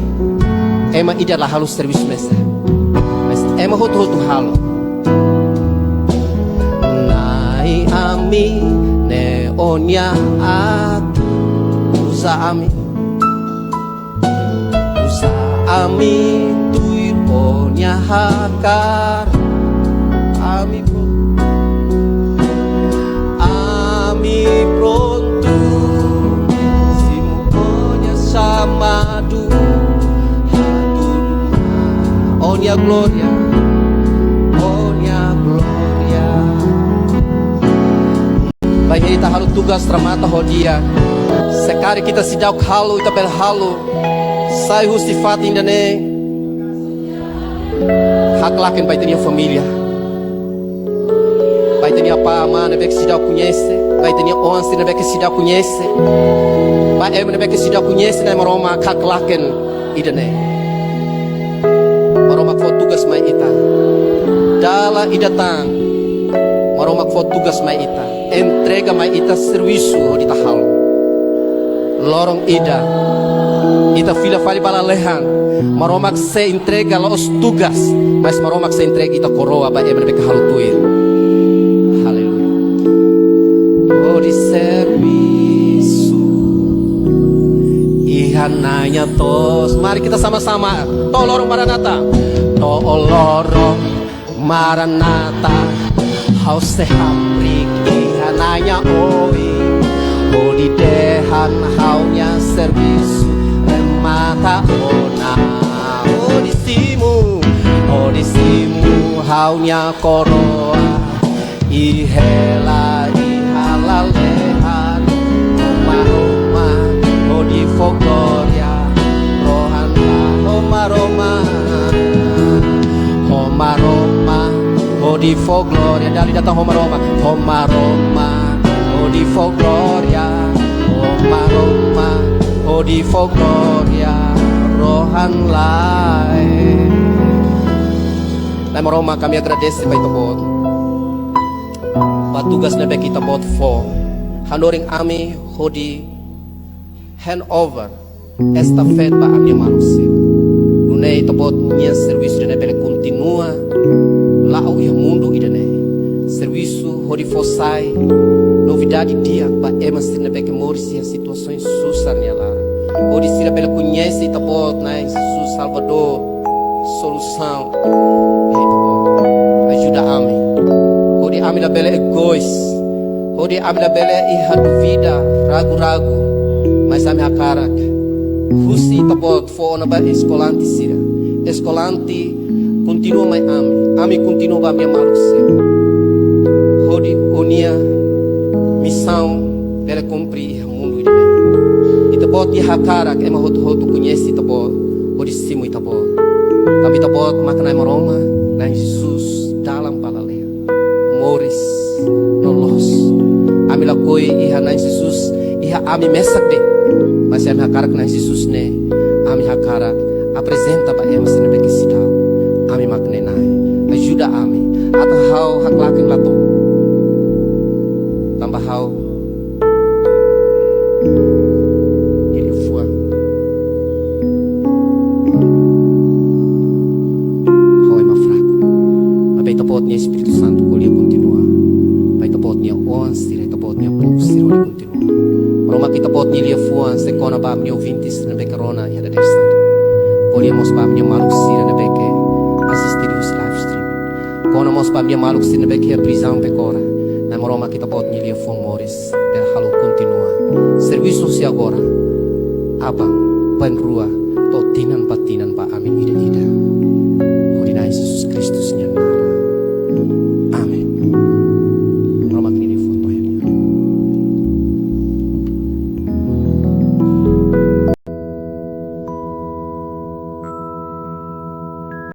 ema ida la halo servisu mesak. Mas ema hotu-hotu halo. Na'i ami, ne'e ó-nia atu. Uza ami. Uza ami tuir ó-nia hakarak. Ami prontu. Ami prontu. Simu ó-nia xamadu. Hatudu mai ó-nia glória. Ó-nia glória. Ita halo tugas remata ho di'ak. Se karik ita seidauk halo, ita bele halo. Sai husi fatin ida-ne'e. Haklaken ba ita-nia família. Ba ita-nia apá, amá ne'ebé ke seidauk koñese. Ba ita-nia oan sira ne'ebé ke seidauk koñese. Ba ema ne'ebé ke seidauk koñese, Na'i Maromak, haklaken ida-ne'e. Maromak fó tugas mai ita. Dala ida tan. Maromak fó tugas mai ita. Entrega mai ita servisu hodi ita halo. Loron ida. Ita fila fali ba lalehan. Maromak sei entrega la'ós tugas. Mas Maromak sei entrega ita koroa ba ema ne'ebé ke halo tuir. Aleluia. Hodi servisu. Iha Nai nia to'os. Mari kita sama-sama. To'o loron Maranata. To'o loron Maranata. Ha'u sei hamriik iha Nai nia oin. Hodi dehan ha'u-nia servisu remata ona. Hodi simu, hodi simu ha'u-nia koroa. I hela, iha lalehan, Ho Maromak hodi fó glória, rohan-laek, Ho Maromak, Ho Maromak hodi fó glória, dala ida tan, Ho Maromak, Ho Maromak hodi fó glória, Ho Maromak hodi fó glória, rohan-laek. Na'i Maromak, ami agradese ba Ita-Boot. Ba tugas ne'ebé ke Ita-Boot fó. Hanorin ami hodi hand over estafeta ba ami-nia maluk sira. Nune'e Ita-Boot nia servisu ida-ne'e bele kontinua la'o iha mundu ida-ne'e. Servisu hodi fó sai novidade di'ak ba ema sira ne'ebé ke moris iha situasaun susar nia laran. Hodi sira bele koñese Ita-Boot, Na'i Jesus Salvadór, solusaun. Ei, Ita-Boot, ajuda ami. Hodi ami labele egois. Hodi ami labele iha dúvida, ragu-ragu. Mas ami hakarak husu Ita-Boot fó ona ba eskolante sira. Eskolante kontinua mai ami. Ami kontinua ba ami-nia maluk sira. Hodi Ó-nia misaun bele kumpre iha mundu ida-ne'e. Ita-Boot hakarak ema hotu-hotu koñese Ita-Boot, hodi simu Ita-Boot. Tanba Ita-Boot maka Na'i Maromak, Na'i Jesus dalan ba lalehan, moris no loos. Ami lakohi iha Na'i Jesus, iha ami mesak de'it. Mas ami hakarak Na'i Jesus ne'e, ami hakarak aprezenta ba ema sira ne'ebé ke seidauk. Ami mak ne'e Na'i. Ajuda ami. Atu ha'u haklaken la to'o. Tanba ha'u nia liafuan. Ha'u ema fraku. Maibé Ita-Boot nia Espíritu Santu ko'alia kontinua. Ba Ita-Boot nia oan sira, Ita-Boot nia povu sira hodi kontinua. Maromak, Ita-Boot nia liafuan sei kona ba ami-nia ouvintes ne'ebé ke rona iha dadeer-saan. Ko'alia mós ba ami-nia maluk sira ne'ebé ke asiste husi live stream. Kona mós ba ami-nia maluk sira ne'ebé ke iha prizaun Becora. Na'i Maromak, Ita-Boot nia liafuan moris bele halo kontinua servisu husi agora, aban, bainrua, to'o tinan ba tinan ba ami ida-idak.